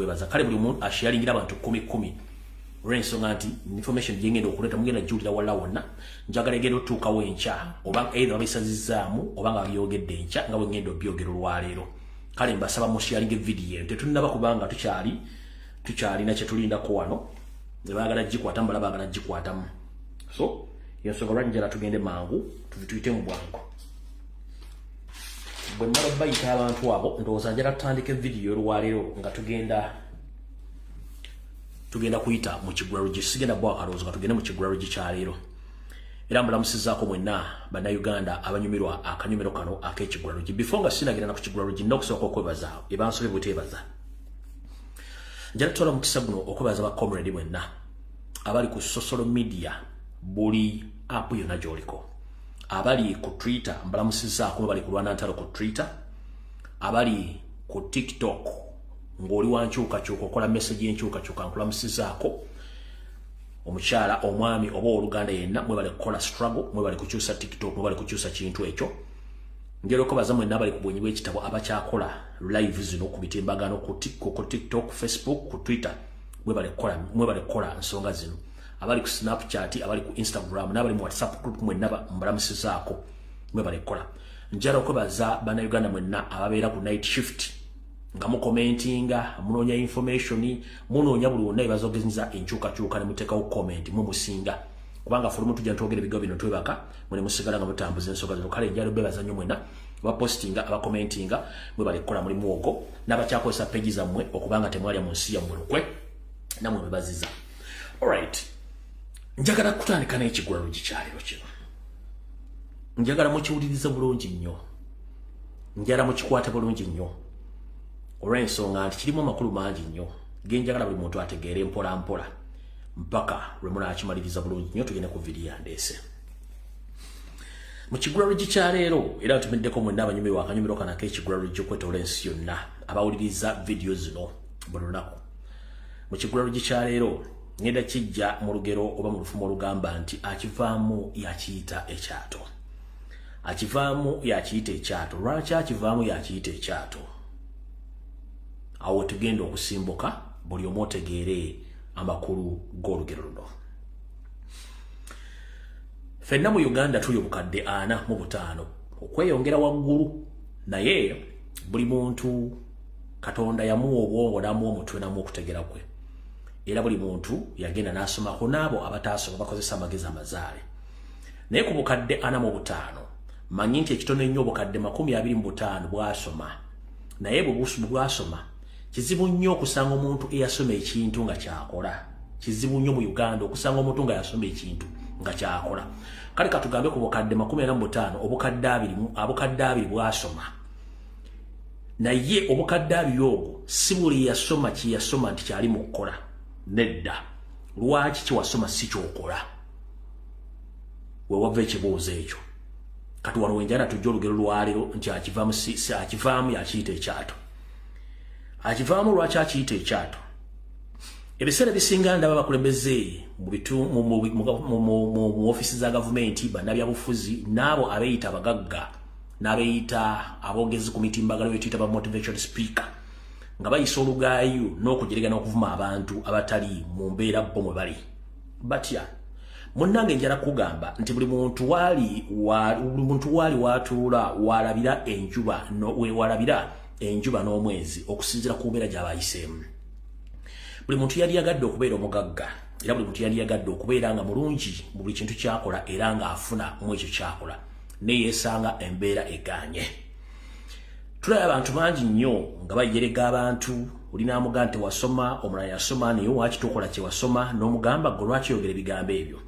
Tubebaza. Kale buli omuntu asharingira abantu 10 10, olw'ensonga nti information gyengenda okuleeta mugenda jjulira wala wonna. Njagala egenda otuukawo enkya, oba either babisazizaamu oba nga babyogedde enkya nga bwe ngenda obyogera olwaleero. Kale mbasaba musharinga evidiyo eno. Tetunnaba, kubanga tukyalina kyetulindako wano. Baagala gikwatamu, bala baagala gikwatamu. So yensonga lwaki njala tugende mangu, tuyite mu bwangu. Bwe mmala bayita abantu abo, ndowooza njala tutandika evidiyo olwaleero nga tugenda kuyita mu kigulalugi. Sigenda bwa akalowoozo, nga tugende mu kigulalugi kyaleero. Era mbulamusizaako mwenna Bannayuganda abanyumirwa akanyumiro kano ak'ekigulalugi. Before nga sinagenda na ku kigulalugi, nina okusooka okwebaza ebansobe buteebaza. Njala tutwala omukisa guno okwebaza ba comrade mwenna abali ku social media, buli app yonna gy'oliko. Abali ku Twitter, mbalamusizaako, bali kulwana ntalo ku Twitter. Abali ku TikTok, ng'oli wankyukakyuka, okola message y'enkyukakyuka, nkulamusizaako. Omukyala, omwami oba oluganda yenna, mwebale kukola struggle, mwebale kukyusa TikTok, mwebale kukyusa kintu ekyo. Njagala okwebaza mwenna abali ku bwenyi bw'ekitabo, abakyakola live zino ku mitimbagano, ku TikTok, Facebook, ku Twitter. Mwebale kukola, mwebale kukola nsonga zino. Abali ku Snapchat, abali ku Instagram n'abali mu WhatsApp group, mwenna mbalamusizaako, mwebale kukola. Njagala okwebaza Bannayuganda mwenna ababeera ku night shift nga mukomentinga, munoonya information, munoonya buli wonna ebazogeza enkyukakyuka ne muteekawo comment. Mwe musinga, kubanga ffe olumu tujja ntwogera ebigambo bino twebaka, mwe ne musigala nga mutambuza ensonga zino. Kale njagala obebaza nnyo mwenna abapostinga, abakomentinga, mwebale kukola mulimu ogwo, n'abakyakozesa page zammwe okubanga temwalya mu nsi yammwe lukwe, nammwe mwebaziza. Alright, njagala kutandika n'ekigulalugi kyaleero kino. Njagala mukiwulirize bulungi nnyo, njagala mukikwate bulungi nnyo, olw'ensonga nti kirimu amakulu mangi nnyo genjagala buli muntu ategeere mpola mpola mpaka lwe munaakimaliriza bulungi nnyo. Tugende ku vidiyo yandeese mu kigulalugi kya leero. Era ntumiddeko mwenna abanyumirwa akanyumiro kano ak'ekigulalugi okwetoola ensi yonna, abawuliriza vidiyo zino buli lunaku. Mu kigulalugi kya leero ngenda kijja mu lugero oba mu lufumo olugamba nti akivaamu yakiyita ekyato. Akivaamu yakiyita ekyato. Lwaki akivaamu yakiyita ekyato? Awo tugenda okusimbuka, buli omu otegeere amakulu g'olugero luno. Ffenna mu Uganda tuli 405,000 okweyongera waggulu, naye buli muntu Katonda yamuwa obwongo, n'amuwa omutwe, n'amuwa okutegera kwe. Era buli muntu yagenda n'asomako, n'abo abataasoma bakozesa amagezi amazaale. Naye ku 405,000, manyi nti ekitono ennyo 25,000 bwasoma. Naye bwe bwasoma, kizibu nnyo okusanga omuntu eyasoma ekintu nga kyakola. Kizibu nnyo mu Uganda okusanga omuntu nga yasoma ekintu nga kyakola. Kale katugambe ku 45,000, 20,000 bwasoma. Naye 20,000 ogwo si buli yasoma kyeyasoma nti kyali mu kukola. Nedda. Lwaki kyewasoma si kyokola? Wewava ekibuuzo ekyo. Kati wano wenjala tujja olugero lwaleero nti akivaamu yakiyita ekyato. Akivaamu lwaki akiyita ekyato? Ebiseera ebisinga ndaba abakulembeze mu ofiisi za gavumenti, bannabyabufuzi n'abo abeeyita abagagga n'abeeyita aboogezi ku mitimbagano betuyita ba motivation speaker, nga bayisa olugaayu n'okujerega n'okuvuma abantu abatali mu mbeera bo mwe bali. Batya? Munnange, njala kugamba nti buli muntu waali watuula walabira enjuba no, walabira enjuba n'omwezi okusinziira ku mbeera gy'abayiseemu. Buli muntu yali yagadde okubeera omugagga, era buli muntu yali yagadde okubeera nga mulungi mu buli kintu kyakola, era ng'afuna mu ekyo kyakola, neyeesanga embeera egaanye. Tulaba abantu bangi nnyo nga bajerega abantu. Oli n'amugamba nti wasoma, omulala yasoma, naye waki tokola kye wasoma? N'omugamba, gwe lwaki oyogera ebigambo ebyo?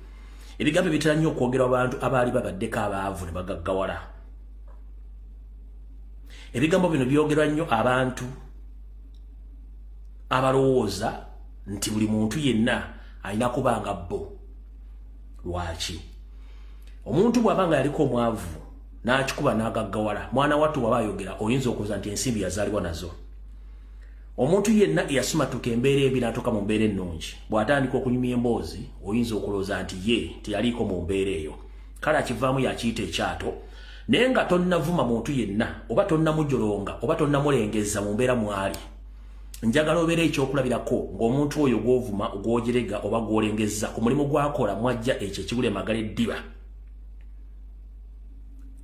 Ebigambo bitera nnyo okwogera abantu abaali babaddeko abaavu ne bagaggawala. Ebigambo bino byogerwa nnyo abantu abalowooza nti buli muntu yenna alina kuba nga bo. Lwaki omuntu bw'aba nga yaliko omwavu n'akikuba n'agaggawala, mwana wattu bw'aba ayogera oyinza okubuuza nti ensimbi yazaalibwa nazo? Omuntu yenna eyasumatuka embeera embi n'atuuka mu mbeera ennungi, bw'atandika okunyumya emboozi oyinza okulowooza nti ye teyaliiko mu mbeera eyo. Kale akivaamu yakiyita ekyato. Naye nga tonnavuma muntu yenna oba tonnamujolonga oba tonnamulengeza mu mbeera mwali. Njagala obeere ekyokulabirako ng'omuntu oyo gw'ovuma, gw'ojerega oba gw'olengezza ku mulimu gw'akola mwajja ekyo ekigula emagala eddiba,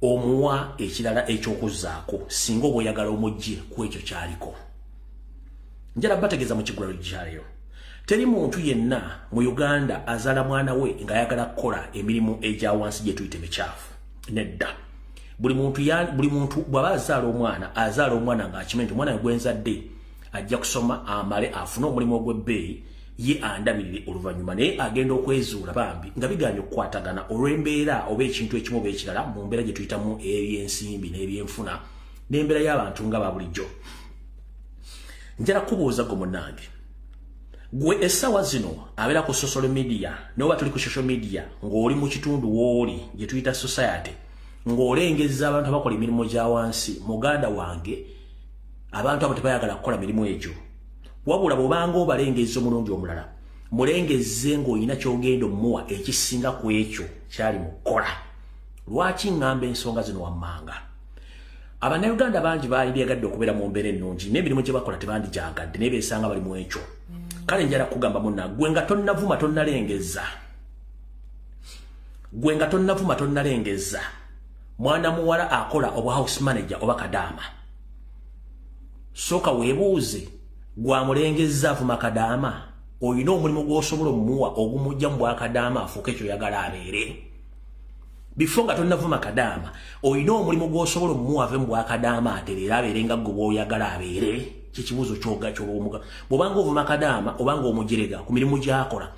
omuwa ekirala ekyokuzzaako singa oba oyagala omugye ku ekyo kyaliko. Njala bategeeza mu kigulalo kyaleero, teri muntu yenna mu Uganda azaala mwana we ng'ayagala kukola emirimu egya wansi gye tuyita emikyafu. Nedda. Buli muntu bw'aba azaala omwana, azaala omwana ng'akimanyi nti omwana we gwenzadde ajja kusoma amale afune omulimu ogw'ebbeeyi, ye andabirire oluvannyuma. Naye agenda okwezuula bambi nga biganye okukwatagana olw'embeera oba ekintu ekimu oba ekirala mu mbeera gye tuyitamu ebyensimbi n'ebyenfuna n'embeera y'abantu nga ba bulijjo. Njala kubuuza gwe munnange, gwe essaawa zino abeera ku social media, n'oba tuli ku social media ng'oli mu kitundu w'oli gye tuyita society, ng'olengezza abantu abakola emirimu gya wansi, muganda wange, abantu abo tebayagala kukola mirimu egyo. Wabula bw'obanga obalengezza omulundi omulala, mulengezze ng'olina ky'ogenda omuwa ekisinga ku ekyo kyali mu kukola. Lwaki ŋŋamba ensonga zino wammanga? Abannayuganda bangi bandyagadde okubeera mu mbeera ennungi, n'emirimu gye bakola tebandijaagadde, naye beesanga bali mu ekyo. Kale njala kugamba munna, gwe nga tonnavuma tonnalengezza, gwe nga tonnavuma tonnalengezza mwana muwala akola obwa house manager oba kadaama, sooka weebuuze, gwamulengezza avuma kadaama, olina omulimu gw'osobola omuwa ogumujja mu bwakadaama afuuke ekyoyagala abeere? Before nga tonnavuma kadaama, olina omulimu gw'osobola omuwa ave mu bwakadaama atereere abeere nga ggwe bw'oyagala abeere? Kyekibuuzo kyoga kyoba. Bw'obanga ovuma kadaama obanga omujerega ku mirimu gy'akola,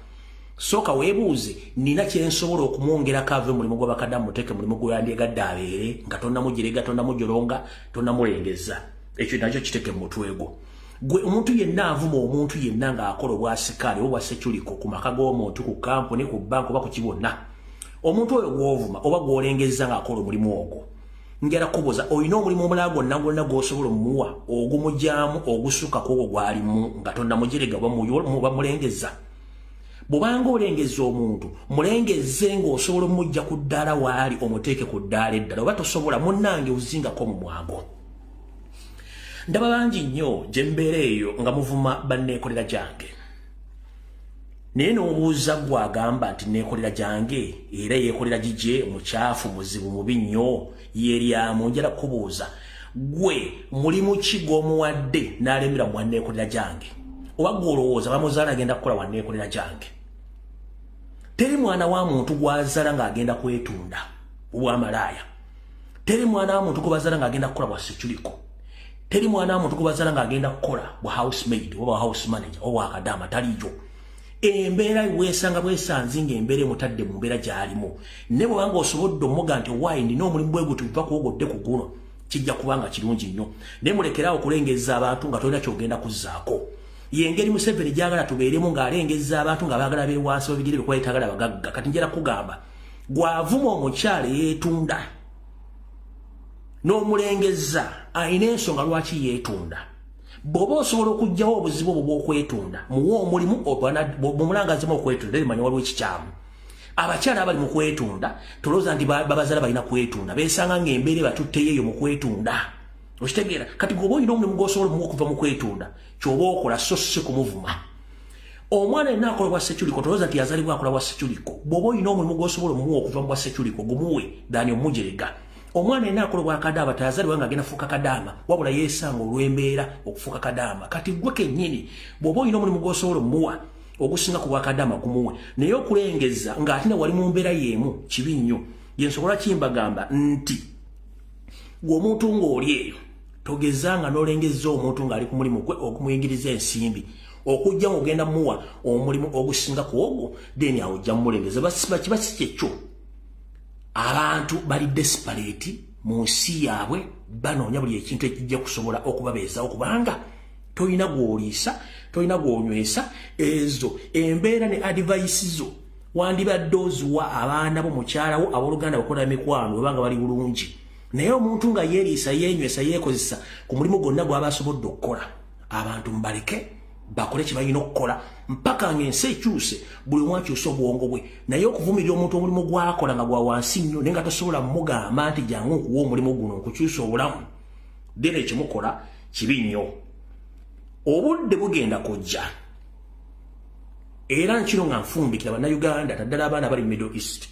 sooka weebuuze, nina kyensobola okumwongerako ave mu mulimu gw'abakadaama muteeke mulimu gw'oyandyegadde abeere, nga tonnamujerega, tonnamujolonga, tonnamulengezza. Ekyo nakyo kiteeke mu mutwe gwo. Gwe omuntu yenna avuma omuntu yenna ng'akola obwasikaali oba bwa ku maka g'omuntu, ku kampuni, ku banka oba ku kibonna, omuntu oyo gw'ovuma oba gw'olengezza ng'akola omulimu ogwo, njala kubuuza, olina omulimu omulala gwonna gwonna gw'osobola omuwa ogumugyamu ogusukka ku ogwo gw'alimu nga tonnamujerega oba mulengezza? Bw'obanga olengezza omuntu, mulengezze ng'osobola omujja ku ddaala waali omuteeke ku ddaala eddala. Oba tosobola, munnange, ozingako mu mwago. Ndaba bangi nnyo gye mbeera eyo nga muvuma banneekolera gyange, naye n'obuuza gwe agamba nti neekolera gyange era yeekolera gigye mukyafu, muzibu, mubi nnyo, yeeryamu. Njala kubuuza gwe, mulimu ki gw'omuwadde n'alemera mu wanneekolera gyange? Oba gwe olowooza bamuzaala agenda kukola wanneekolera gyange? Teri mwana wa muntu gw'azaala ng'agenda kwetunda obwamalaaya. Teri mwana wa muntu gwe ng'agenda kukola bwa security. Teri mwana wa muntu gwe bazaala ng'agenda kukola bwa housemaid oba house manager oba akadaama. Taliyo. Embeera weesanga bwesanzi ng'embeera emutadde mu mbeera gy'alimu. Ne bw'obanga osobodde omuga nti owaayi nina omulimu bwe guti, buva kuwogodde ku guno, kijja kubanga kirungi nnyo. Naye mulekeraawo okulengezza abantu nga tolina kyogenda kuzzaako. Yengeri Museveni gyagala tubeeremu, ng'alengezza abantu nga baagala beere wansi babigere bekuba yetagala bagagga. Kati njala kugamba, gwavuma omukyala eyeetunda n'omulengezza, ayina ensonga lwaki yeetunda. Bw'oba osobola okuggyawo obuzibu obwo bw'okwetunda, muwe omulimu bw'omulangazimu okwetunda, manya waliwo ekikyamu. Abakyala abali mu kwetunda, tolowooza nti babazaala balina kwetunda. Beesanga ng'embeera ebatutteyo eyo mu kwetunda, okitegeera? Kati gweoba olina omulimu gw'osobola omuwa okuva mu kwetunda, kyoba okola, so si kumuvuma. Omwana yenna akola bwa security, tolowooza nti yazaalibwa akola bwa security. Bw'oba olina omulimu gw'osobola omuwa okuva mu bwa security, gumuwe dani omujerega. Omwana yenna akola bwa kadaama teyazaalibwa nga agenda fuuka kadaama, wabula yeesanga olw'embeera okufuuka kadaama. Kati gwe kennyini bw'oba olina omulimu gw'osobola omuwa ogusinga ku bwakadaama, gumuwe. Naye okulengeza ng'ate ne wali mu mbeera y'emu kibi nnyo. Yensobola kimbagamba nti gwe omuntu ng'oli eyo, togezanga n'olengeza omuntu ng'ali ku mulimu gwe okumuyingiriza ensimbi, okujja ng'ogenda muwa omulimu ogusinga ku ogwo, then awo ojja mumulengeza. Kiba si kyekyo, abantu bali desperate mu nsi yaabwe, banoonya buli ekintu ekijja kusobola okubabeezawo, kubanga tolina gw'oliisa, tolina gw'onywesa. Ezo embeera ne advice zo wandibadde oziwa abaana bo, mukyalawo, abooluganda, bakola emikwano webanga bali bulungi. Naye omuntu nga yeeriisa, yeenywesa, yeekozesa ku mulimu gwonna gw'aba asobodde okukola, abantu mubaleke bakole kye balina okukola mpaka ng'ensi ekyuse, buli omu akyuse obwongo bwe. Naye okuvumirira omuntu omulimu gwakola nga gwa wansi nnyo, naye nga tosobola mugamba nti jangu nkuwa omulimu guno nkukyusa obulamu, then ekimukola kibi nnyo. Obudde bugenda kujja. Era nkino nga nfumbikira bannayuganda naddala abaana bali Middle East.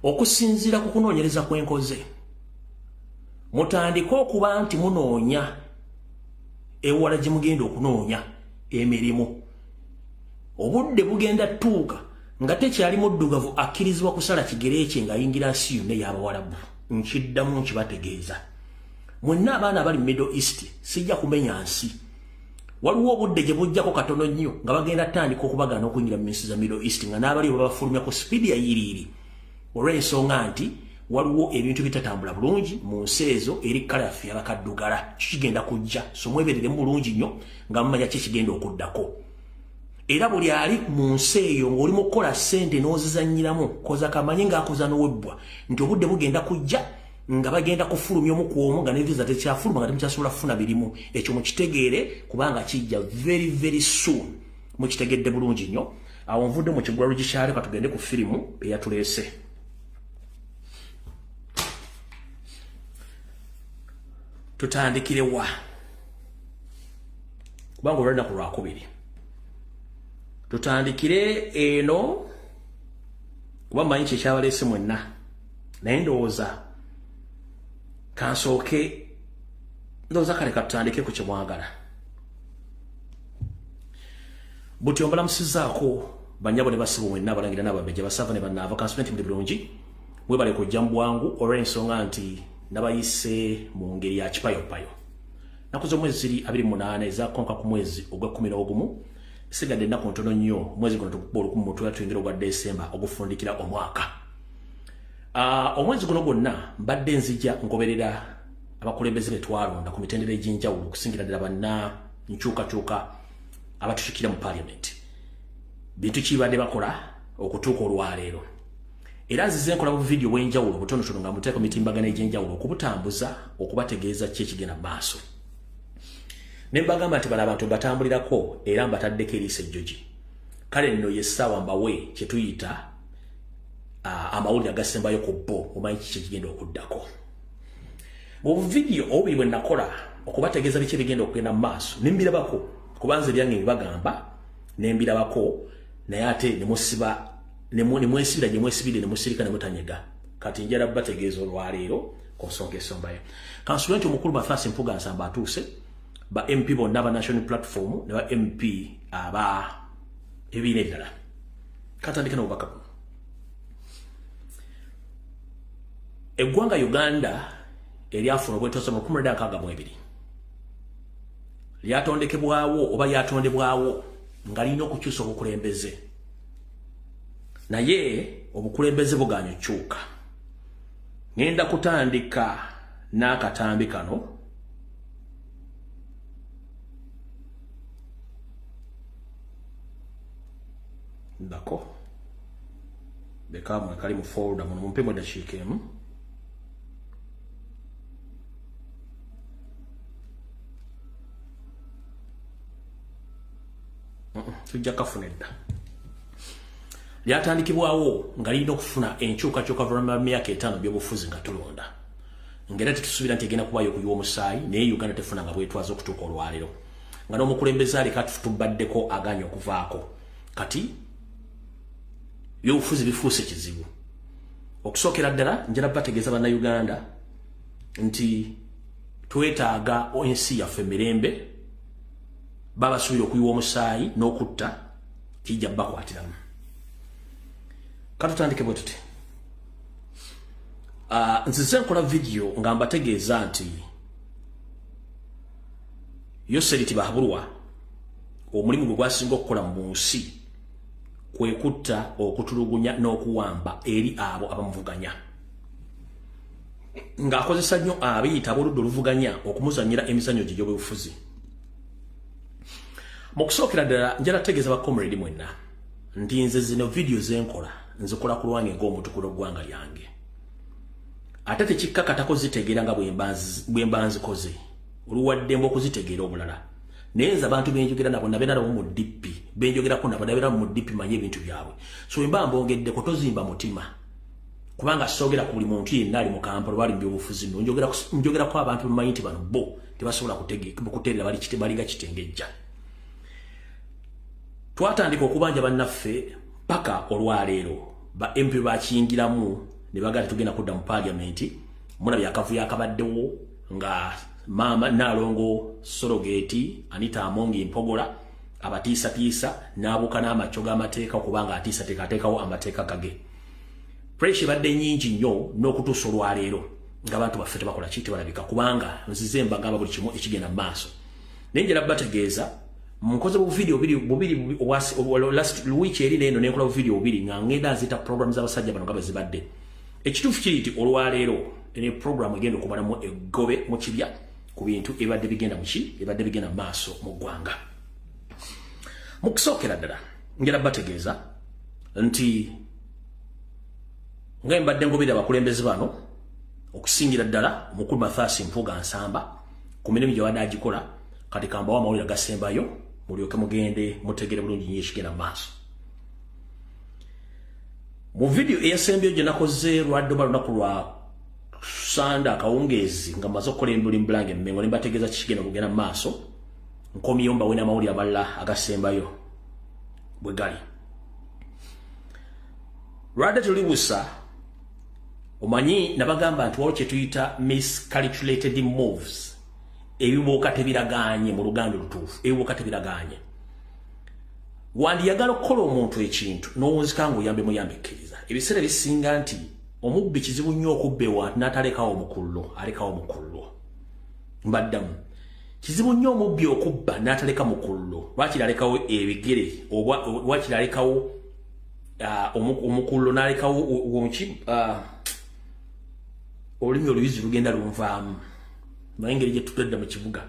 Okusinziira ku kunoonyereza kwenkoze, mutandike okuba nti munoonya ewala gye mugenda okunoonya emirimu. Obudde bugenda tuuka nga tekyali muddugavu akkirizibwa kusala kigere kye ng'ayingira nsi yonna ey'Abawalabu. Nkiddamu nkibategeeza. Mwenna abaana abali Middle East sijja kumenya nsi. Waliwo obudde gye bujjako katono nnyo nga bagenda tandika okubagaana okuyingira mu nsi za Middle East nga n'abali babafulumya ku sipiidi ya yiriiri. Olw'ensonga nti waliwo ebintu bitatambula bulungi mu nsi ezo eri kkala yaffe y'abakaddugala. Kigenda kujja, so mwebereremu bulungi nnyo nga mumanya ki kigenda okuddako. Era buli ali mu nsi eyo ng'oli mu kukola ssente n'ozizannyiramu, koza kamanye ng'akoza n'owebbwa nti obudde bugenda kujja nga bagenda kufulumya omu ku omu nga ne visa tekyafuluma nga temukyasobola kufuna mirimu. Ekyo mukitegeere kubanga kijja very very soon. Mukitegedde bulungi nnyo. Awo nvudde mu kigwalo gikyalo, katugende ku firimu eyatuleese. Tutandikire wa? Kubanga olw'olunaku lwakubiri. Tutandikire eno kuba mmanyi kye kyabaleese mwenna. Naye ndowooza kansooke ndowooza kale katutandike ku kye mwagala. Butyo mbalamusizzaako bannyabo ne bassebo mwenna abalangira n'abambejja basava ne bannaava kansome nti muli bulungi. Mwebale kujja mu bwangu olw'ensonga nti nabayise mu ngeri ya kipayopayo. Nnaku z'omwezi ziri 28 ezakonka ku mwezi ogwa 11. Sigadde ennaku ntono nnyo omwezi guno tukuba olukumu mutwe tuyingira ogwa Desemba ogufundikira omwaka. Omwezi guno gwonna mbadde nzija ngoberera abakulembeze be twalonda ku mitendera egy'enjawulo okusingira ddala banna nkyukakyuka abatukiikirira mu parliament. Bintu ki badde bakola okutuuka olwaleero. Era nzize nkola bu vidiyo bw'enjawulo obutonotono nga muteeka mitimbagano egy'enjawulo okubutambuza okubategeeza ki ekigenda mu maaso. Ne mbagamba nti bano abantu mbatambulirako era mbataddeko eriiso ejjogi. Kale nno ye ssaawa mbawe kye tuyita amawulire agasembayo ku bo, omanyi kiki ekigenda okuddako. Mu vidiyo obubiri bwe nakola okubategeeza biki ebigenda okugenda mu maaso ne mbirabako, kubanza ebyange bibagamba ne mbirabako, naye ate ne musiba ne mwesibira gye mwesibidde ne musirika ne mutanyega. Kati njala bategeeza olwaleero ku nsonga esombayo. Kansubire nti omukulu Mathias Mpuuga Nsamba atuuse, ba MP bonna aba National Platform ne ba MP aba ebibiina ebirala. Katandike n'obubaka buno. Eggwanga Uganda eryafuna obwetooze mu 1962 lyatondekebwawo oba lyatondebwawo nga lirina okukyusa obukulembeze. Naye obukulembeze bugaanye okukyuka. Ngenda kutandika n'akatambi kano. Ndako bekamwe kali mu folder muno mumpemo eddakiika emu. Tujja kafuna edda. Lyatandikibwawo nga lirina okufuna enkyukakyuka oluvannyuma lwa myaka 5 by'obufuzi nga tulonda. Ng'era tetusuubira nti egenda kubaayo okuyiwa omusaayi, naye Uganda tefuna nga bwetwaza okutuuka olwaleero. Nga n'omukulembeze aleka tubaddeko agaanye okuvaako. Kati ebyobufuzi bifuuse kizibu. Okusookera ddala njala bategeeza bannayuganda nti twetaaga ensi yaffe mirembe, babasuubira okuyiwa omusaayi n'okutta kijja bakwatiramu. Katutandike bwe tuti. Nzize nkola vidiyo nga mbategeeza nti Yoseri Tibahaburwa omulimu gwe gwasinga okukola mu nsi kwe kutta, okutulugunya n'okuwamba eri abo abamuvuganya. Ng'akozesa nnyo abiyita ab'oludda oluvuganya okumuzannyira emizannyo gye gy'obufuzi. Mu kusookera ddala njala tegeeza ba comrade mwenna nti nze zino vidiyo ze nkola nzikola ku lwange ng'omuntu ku lw'eggwanga lyange. Ate tekikkakatako zitegeera nga bwe mba nzikoze, oluwaddembe okuzitegeera obulala. Naye nze abantu benjogera nabo nabeera nabo mu DP, benjogerako nabo nabeera mu DP manye ebintu byabwe. So bwe mba mbongeddeko tozimba mutima, kubanga soogera ku buli muntu yenna ali mu Kampala oba ali mu byobufuzi nno, njogerako abantu bemanyi nti bano bo Tebasobola kutereera, balinga kitengejja. Twatandika okubanja bannaffe paka olwaleero ba MP bakiyingiramu ne bagala tugenda kudda mu parliament. Mulabye akavuyo akabaddewo nga maama Naalongo Surrogate Anita Among Mpogola abatiisatiisa n'abuuka n'amakyo g'amateeka okubanga atiisa teekateekawo amateeka gage. Pressure ebadde nnyingi nnyo n'okutuusa olwaleero ng'abantu baffe tebakola ki, tebalabika, kubanga nzize mbagamba buli kimu ekigenda mu maaso. Naye njala bategeeza, nkoze bu video bubiri last week eri neno, nenkola bu video bubiri nga ngenda nzita program z'abasajja bano nga bwe zibadde. Ekituufu kiri nti olwaleero ene program egenda okumalamu eggobe mu kibya ku bintu ebibadde bigenda muki, ebibadde bigenda mu maaso mu ggwanga. Mu kusookera ddala ngenda bategeeza nti nga mbadde ngobera abakulembeze bano, okusingira ddala omukulu Mathias Mpuuga Nsamba ku mirimu gye badde agikola. Kati kambawo amawulire agasembayo mulyoke mugende mutegere bulungi nnyo ekigenda mu maaso. Mu vidiyo eyasembyeyo gye nakoze lwadde oba lunaku lwa Sande akawungeezi nga mmaze okukola embuli mbulange emmengo ne mbategeeza kikigenda okugenda mu maaso, nkomyeyo mbawe n'amawulire amalala agasembayo bwe gali. Lwadde tuli busa, omanyi nabagamba nti waliwo kye tuyita miscalculated moves, ebibuuka tebiragaanye. Mu Luganda olutuufu, ebibuuka tebiragaanye. Wandiyagala okukola omuntu ekintu n'owunzika ng'oyambe muyambe, kkiriza ebiseera ebisinga nti omubbi kizibu nnyo okubba ewantu n'atalekawo omukullo, alekawo omukullo. Mbaddamu, kizibu nnyo omubbi okubba n'ataleka mukullo. Lwakiri alekawo ebigere oba lwakiri alekawo omukullo n'alekawo ki? Olulimi oluyizi lugenda lunvaamu, naye engeri gye tutedda mu kibuga,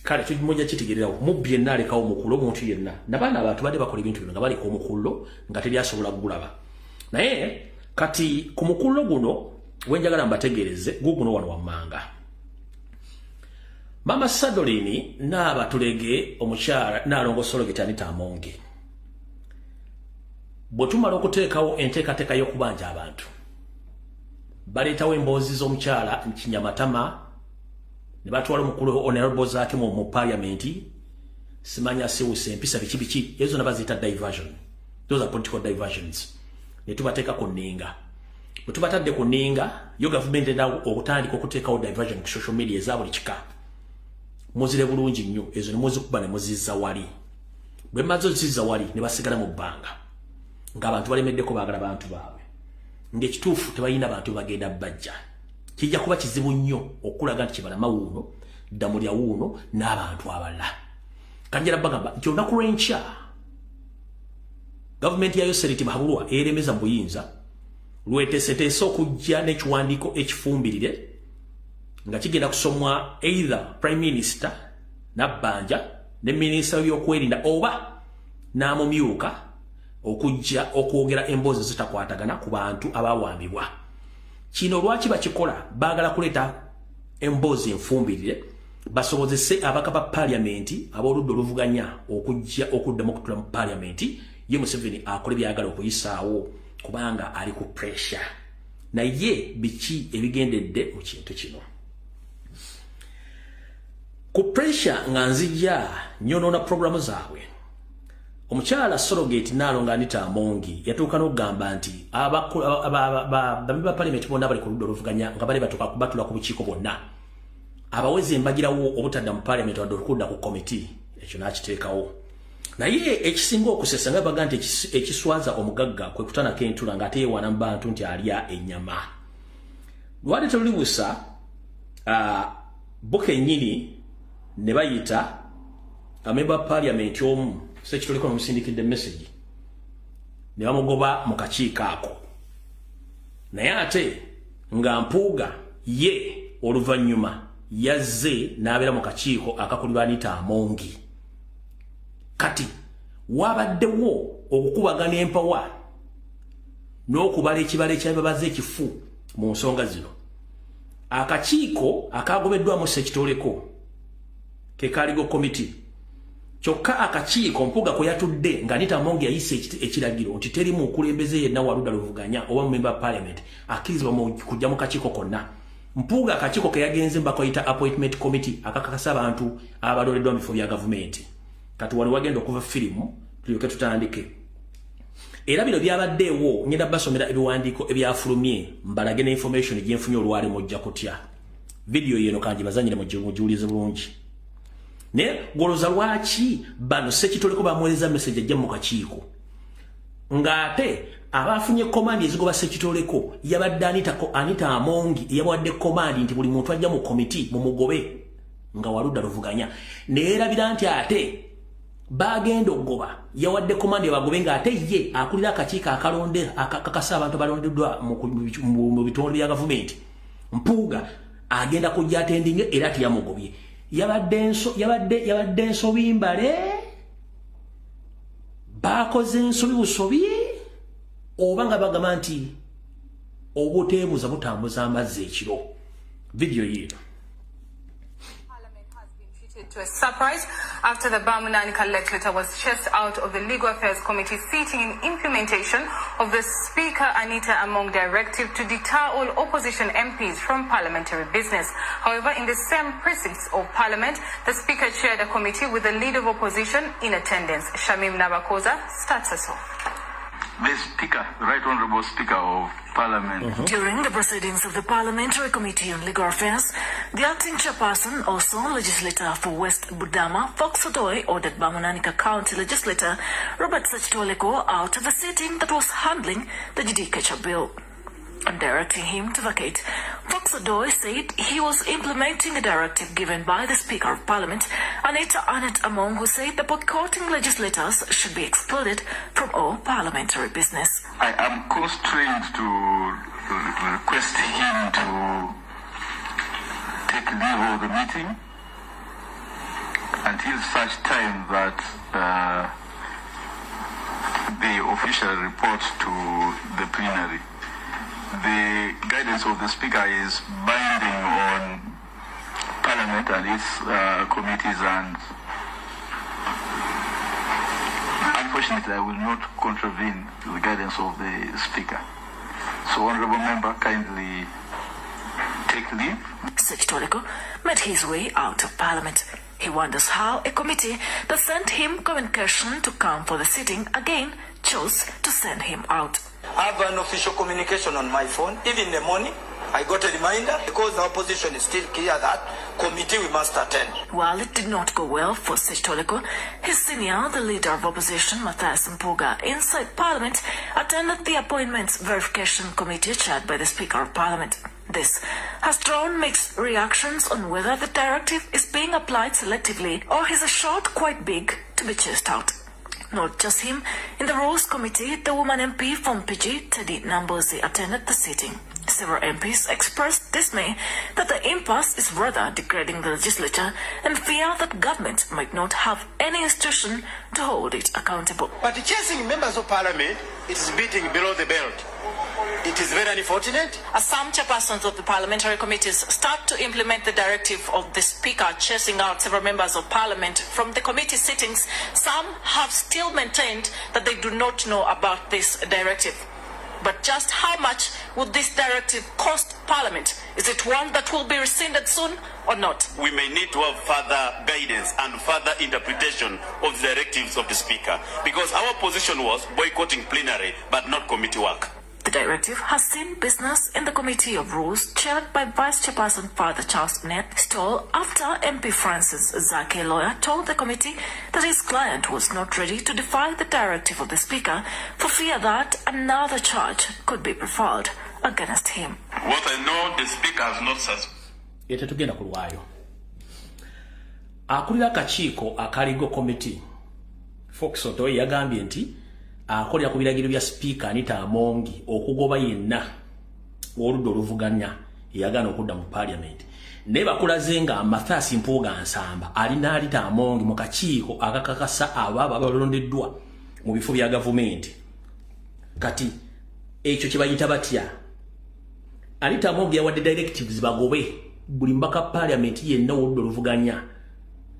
kale mujja kitegererawo. Mubbi yenna alekawo omukullo. Omuntu yenna nabaana abantu badde bakola ebintu bino nga baleka omukullo nga teryasobola kugulaba. Naye kati ku mukullo guno wenjagala mbategereze guguno wano wammanga, Mama Sadolini n'abatulege omukyala Naalongo Surrogate Anita Among, bwe tumala okuteekawo enteekateeka y'okubanja abantu, baleetawo emboozi z'omukyala Kinyamatama ne batwala omukulu Honorable Zaake mu parliament, simanya siwusa empisa biki biki, ezo zonna baziyita diversion. Those are political diversions. Ne tubateeka ku nninga. Bwe tubatadde ku nninga yo, gavumenti enda okutandika okuteekawo diversion ku social media eza buli kika. Muzire bulungi nnyo ezo ne muzikuba ne muzizza wali. Bwe maze ozizza wali, ne basigala mu bbanga ng'abantu balemeddeko, baagala bantu baabwe, ng'ekituufu tebalina bantu bagenda bajja. Kijja kuba kizibu nnyo okulaga nti Kibalama wuuno, Ddamulya wuuno n'abantu abalala. Kanjala bagamba nti olunaku lw'enkya gavumenti ya Yoweri Tibuhaburwa eremeza mu buyinza lweteeseteese okujja n'ekiwandiiko ekifumbirire nga kigenda kusomwa either Prime Minister Nabbanja ne minisita w'ebyokwerinda oba n'amumyuka, okujja okwogera emboozi zitakwatagana ku bantu abawambibwa. Kino lwaki bakikola? Baagala kuleeta emboozi enfumbirire basobozese abaka ba paliamenti ab'oludda oluvuganya okujja okuddamu okutula mu paliamenti, ye Museveni akole byagala okuyisaawo kubanga ali ku pressure. Naye biki ebigendedde mu kintu kino ku pressure? Nga nzija nyonoona programu zaabwe, omukyala Surrogate Naalongo Anita Among yatuuka n'okugamba nti bambi ba parliament bonna bali ku ludda oluvuganya nga bali batuuka batula ku bukiiko bwonna, abawezi embagirawo obutadda mu parliament wadde okudda ku committee. Ekyo n'akiteekawo. Naye ekisinga okusesa, nga baga nti ekiswaza omugagga kwe kutanako entula ng'ate yeewaana mu bantu nti alya ennyama. Lwali teluli busa, bo kennyini ne bayita amemba parliament omu, Sekitoliko, nomusindikidde message, ne bamugoba mu kakiiko ako. Naye ate nga Mpuuga ye oluvannyuma yazze n'abeera mu kakiiko akakulirwa Anita Among. Kati wabaddewo okukubagana empawa n'okubala ekibala ekyababaza ekifu mu nsonga zino. Akakiiko akagobeddwamu Sekitoleko ke kaligo committee. Kyokka akakiiko Mpuuga kwe yatudde nga Anita Among yayise ekiragiro nti teri mukulembeze yenna wa ludda luvuganya oba mu member parliament akkirizibwa kujja mu kakiiko konna. Mpuuga akakiiko ke yagenze bakayita Appointment Committee, akakakasa abantu abalondeddwa mu bifo bya gavumenti. Kati wano wagenda okuva firimu, tulyoke tutandike. Era bino byabaddeewo, ngenda basomera ebiwandiiko ebyafulumye, mbalage ne information gyenfunye olwali. Mujja kutya. Vidiyo yeno kangi bazanyire, mugiwulize bulungi. Naye goloza lwaki bano Ssekitoleko bamuweereza message ajja mu kakiiko, ng'ate abafunye command ezigoba Ssekitoleko yabadde Anita Among, yabawadde command nti buli muntu ajja mu komiti mumugobe nga waludda luvuganya. Neerabira nti ate bagenda okugoba, yawadde command bagobe, ng'ate ye akulira akakiiko akalonde akakasa abantu balondeddwa mu bitongole bya gavumenti, Mpuuga, agenda kujja attendinge, era teyamugobye. Yabadde ensobi mbale, bakoze ensobi busobi, oba nga bagamba nti obuteebuza butambuza amazzi ekiro. Vidiyo yiino. To a surprise after the Bamunanika legislator was chased out of the Legal Affairs Committee sitting in implementation of the Speaker Anita Among directive to deter all opposition MPs from parliamentary business. However, in the same precincts of Parliament, the Speaker chaired a committee with the leader of opposition in attendance. Shamim Nabakoza starts us off. The Speaker, the Right Honourable Speaker of Parliament. During the proceedings of the Parliamentary Committee on Legal Affairs, the acting chairperson, also legislator for West Budama, Fox Odoi, ordered Bamunanika County legislator Robert Ssekitoleko out of the sitting that was handling the Judicature Bill. And directing him to vacate, Fox Odoi said he was implementing a directive given by the Speaker of Parliament, Anita Annet Among, who said the boycotting legislators should be excluded from all parliamentary business. I am constrained to request him to take leave of the meeting until such time that they officially report to the plenary. The guidance of the Speaker is binding on Parliament and its committees, and unfortunately I will not contravene the guidance of the Speaker. So, Honourable Member, kindly take leave. Ssekitoleko made his way out of Parliament. He wonders how a committee that sent him communication to come for the sitting again chose to send him out. I have an official communication on my phone. Even in the morning, I got a reminder because the opposition is still clear that committee we must attend. While it did not go well for Ssekitoleko, his senior, the leader of opposition, Matthias Mpuuga, inside Parliament, attended the Appointments Verification Committee chaired by the Speaker of Parliament. This has drawn mixed reactions on whether the directive is being applied selectively or is a shot quite big to be chased out. Not just him. In the Rules Committee, the woman MP from Mpigi, Teddy Nambozi, attended the sitting. Several MPs expressed dismay that the impasse is rather degrading the legislature and fear that government might not have any institution to hold it accountable. But chasing members of Parliament is beating below the belt. It is very unfortunate. As some chairpersons of the parliamentary committees start to implement the directive of the Speaker chasing out several members of Parliament from the committee sittings, some have still maintained that they do not know about this directive. But just how much would this directive cost Parliament? Is it one that will be rescinded soon or not? We may need to have further guidance and further interpretation of the directives of the Speaker, because our position was boycotting plenary but not committee work. The directive has seen business in the Committee of Rules, chaired by Vice Chairperson Father Charles Onet, stall after MP Francis Zaake, lawyer, told the committee that his client was not ready to defy the directive of the Speaker for fear that another charge could be preferred against him. What I know, the Speaker has not suspended. Tetugenda kulwayo. Akulira akakiiko aka Legal Committee, Fox Odoi, yagambye nti akolera ku biragiro bya Sipiika Anita Among okugoba yenna oludda oluvuganya eyagaana okudda mu Parliament. Naye bakulaze nga Mathias Mpuuga Nsamba alina Anita Among mu kakiiko akakakasa abo abo abalondeddwa mu bifo bya gavumenti. Kati ekyo kye bayita batya? Anita Among yawadde directives bagobe buli mbaka Parliament yenna oludda oluvuganya,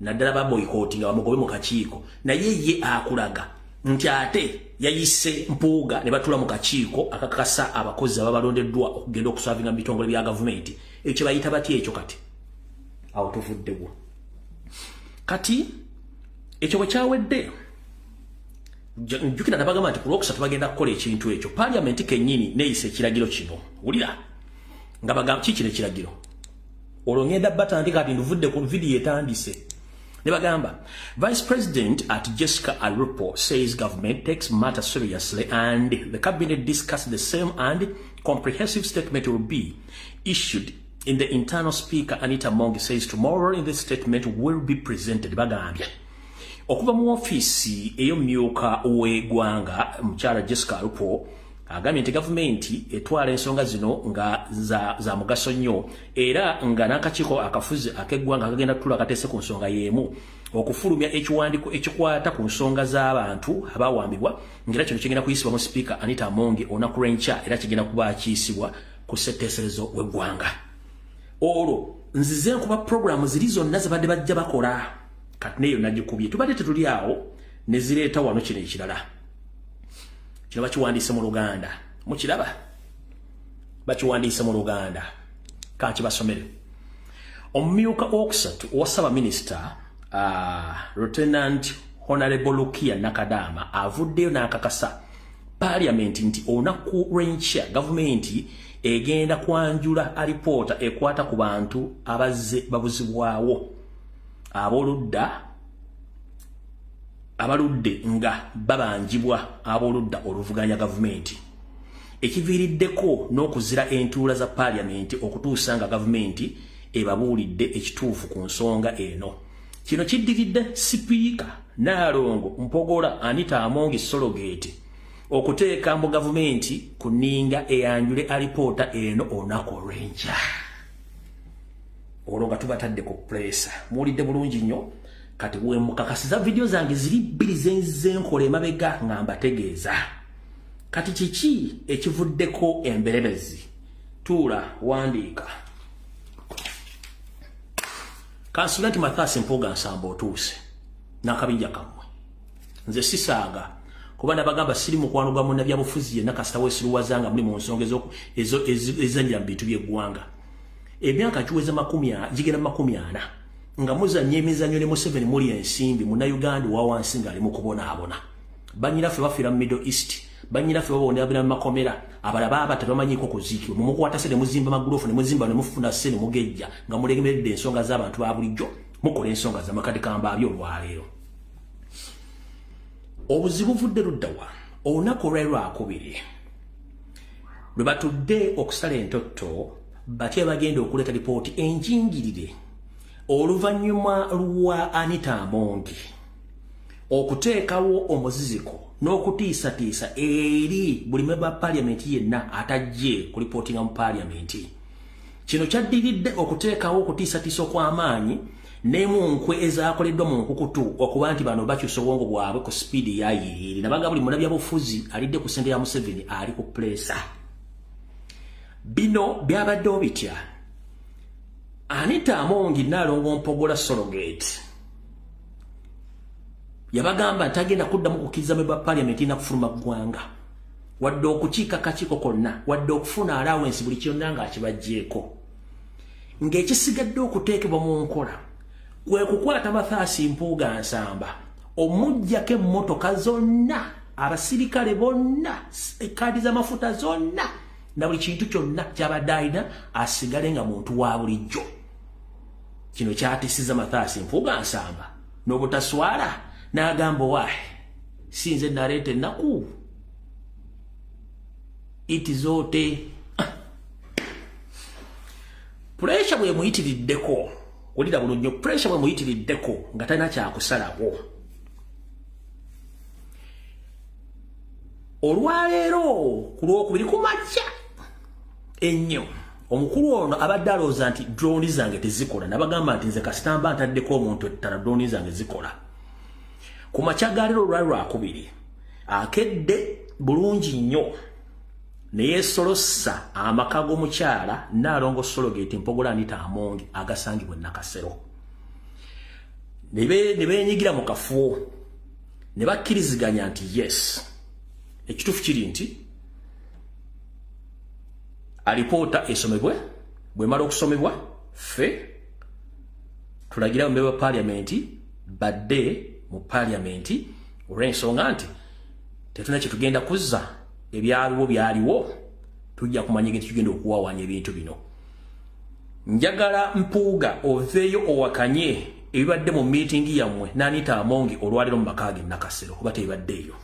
naddala ba boycott, nga bamugobe mu kakiiko. Naye ye akulaga nti ate yayise Mpuuga ne batula mu kakiiko akakasa abakozi ababalondeddwa okugenda okuservinga mu bitongole bya gavumenti. Ekyo bayita batya ekyo? Kati awo tuvuddewo. Kati ekyo bwe kyawedde, njukira nabagamba nti ku Lwokusatu bagenda kukola ekintu ekyo. Paliamenti kennyini neeyisa ekiragiro kino. Wulira nga bagamba kikino ekiragiro. Olwo ngenda batandika kati nduvudde ku vidiyo etandise. Ne bagamba, Vice President at Jessica Alupo says government takes matter seriously and the cabinet discussed the same and comprehensive statement will be issued in the internal. Speaker Anita Among says tomorrow in the statement will be presented. Bagambye okuva mu ofiisi ey'omumyuka w'eggwanga, mukyala Jessica Alupo, agambye nti gavumenti etwala ensonga zino nga za mugaso nnyo, era nga n'akakiiko akafuzi ak'eggwanga akagenda tutula akateese ku nsonga y'emu okufulumya ekiwandiiko ekikwata ku nsonga z'abantu abawambibwa, ng'era kino kigenda kuyisibwa mu Sipiika Anita Among olunaku lw'enkya, era kigenda kuba kiyisibwa ku ssetteeserezo w'eggwanga. Olwo nzize nkuba puroguramu ziri zonna zebadde bajja bakola. Kati neyo nagikubye, tubadde tetuli awo, ne zireeta wano kino ekirala. Kino bakiwandiise mu Luganda, mukiraba, bakiwandiise mu Luganda, kankibasomere. Omumyuka owokusatu owa ssaabaminisita, Lieutenant Honorable Lukia Nakadama, avuddeyo n'akakasa Paliamenti nti olunaku lw'enkya gavumenti egenda kwanjula alipoota ekwata ku bantu abazze babuzibwawo ab'oludda abaludde nga babanjibwa ab'oludda oluvuganya gavumenti, ekiviiriddeko n'okuzira entuula za Paliamenti okutuusa nga gavumenti ebabuulidde ekituufu ku nsonga eno. Kino kiddiridde Sipiika Naalongo Mpogola Anita Among Surrogate okuteeka mu gavumenti ku nninga eyanjule alipoota eno olunaku olw'enkya. Olwo nga tubatadde ku pressure. Muwulidde bulungi nnyo. Kati wemukakasiza vidiyo zange ziri bbiri zenzize nkola emabega nga mbategeeza. Kati kiki ekivuddeko emberebezi? Tuula wandiika. Kansula nti Mathias Mpuuga Nsamba otuuse n'akabinja kammwe. Nze sisaaga kuba nabagamba siri mukwano gwa munnabyabufuzi yenna, kasita weesiruwaza nga muli mu nsonga ezannyira mu bintu by'eggwanga. Emyaka giweze 40, gigenda 40 nga muzannya emizannyo ne Museveni, muli ensimbi, Munnayuganda owa wansi ng'ali mu kubonaabona. Bannyinaffe bafiira mu Middle East, bannyinaffe babonderabira mu makomera, abalala baaba tebamanyiiko kuziikibwa. Mumukwata se ne muzimba magulofu, ne muzimba ne mufuna se ne mugejja nga mulemeredde ensonga z'abantu ba bulijjo, mukola ensonga zamakati. Kambaabyo olwaleero obuzibu buvudde luddawa? Olunaku olwali lwakubiri lwe batudde okusala entotto, batya bagenda okuleeta lipooti enjingirire oluvannyuma lwa Anita Among okuteekawo omuziziko n'okutiisatiisa eri buli memba paliamenti yenna atajje kulipootinga mu paliamenti. Kino kyaddiridde okuteekawo okutiisatiisa okw'amaanyi ne mu nkwe ezaakoleddwa mu nkukutu okuba nti bano bakyusa obwongo bwabwe ku sipiidi yayiriiri. Nabaga buli munnabyabufuzi alidde ku ssente ya Museveni ali ku pressure. Bino byabaddewo bitya? Anita Among Naalongo Mpogola Surrogate yabagamba nti agenda kuddamu kukkiriza memba paliamenti na kufuluma ggwanga, wadde okukiika kakiiko konna, wadde okufuna allowance, buli kyonna ng'akibajjeeko, ng'ekisigadde okuteekebwa mu nkola kwe kukwata Mathias Mpuuga Nsamba, omuggyako emmotoka zonna, abasirikale bonna, ekaadi z'amafuta zonna na buli kintu kyonna kyabadde alina, asigale nga muntu wa bulijjo. Kino kyatisiza Mathias Mpuuga Nsamba n'obutaswala n'agamba, "Owaahe, si nze naleeta ennaku itizoote." Pressure bwe muyitiriddeko, wulira bulungi nnyo, pressure bwe muyitiriddeko nga talina kyakusalawo. Olwaleero ku Lwokubiri ku makya ennyo, omukulu ono abadde alowooza nti drone zange tezikola. Nabagamba nti nze kasitamba ntaddeko omuntu ettala, drone zange zikola. Ku makya ga leero olwali lwakubiri, akedde bulungi nnyo ne yeesolossa amaka g'omukyala Naalongo Surrogate Mpogola Anita Among agasangibwa e Nakasero, ne beenyigira mu kafuo ne bakkiriziganya nti yes, ekituufu kiri nti alipoota esomebwe. Bwemala okusomebwa ffe tulagira mu parliament badde mu parliament, olw'ensonga nti tetulina kye tugenda kuzza, ebyaliwo byaliwo, tujja kumanya engeri tugenda okuwawaanya ebintu bino. Njagala Mpuuga oveeyo owakanye ebibadde mu meeting yammwe n'Anita Amongi olwaleero mu maka ge Nakasero, oba tebibaddeeyo.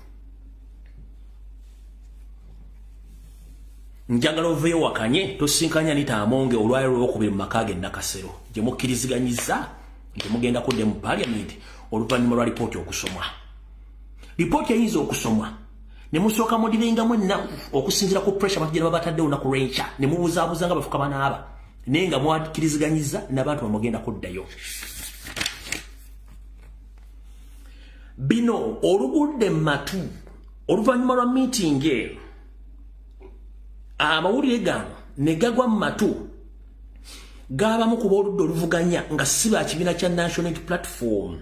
Njagala oveeyo owakanye tosinkanya Anita Amongi olwaleero olwokubiri mu maka ge Nakasero gye mukkiriziganyiza nti mugenda kudda mu parliament oluvannyuma lwa lipooti okusomwa. Lipooti eyinza okusomwa ne musooka mudiringamu ennaku okusinziira ku pressure batugenda babataddewo olunaku lw'enkya, ne mubuzaabuza nga bafuka banaaba, naye nga mwakiriziganyiza n'abantu bamugenda kuddayo. Bino olugudde matu oluvannyuma lwa meeting eno, amawulire gano ne gagwa mu matu gaabamu kuba oludda oluvuganya nga si ba kibiina kya National Unity Platform,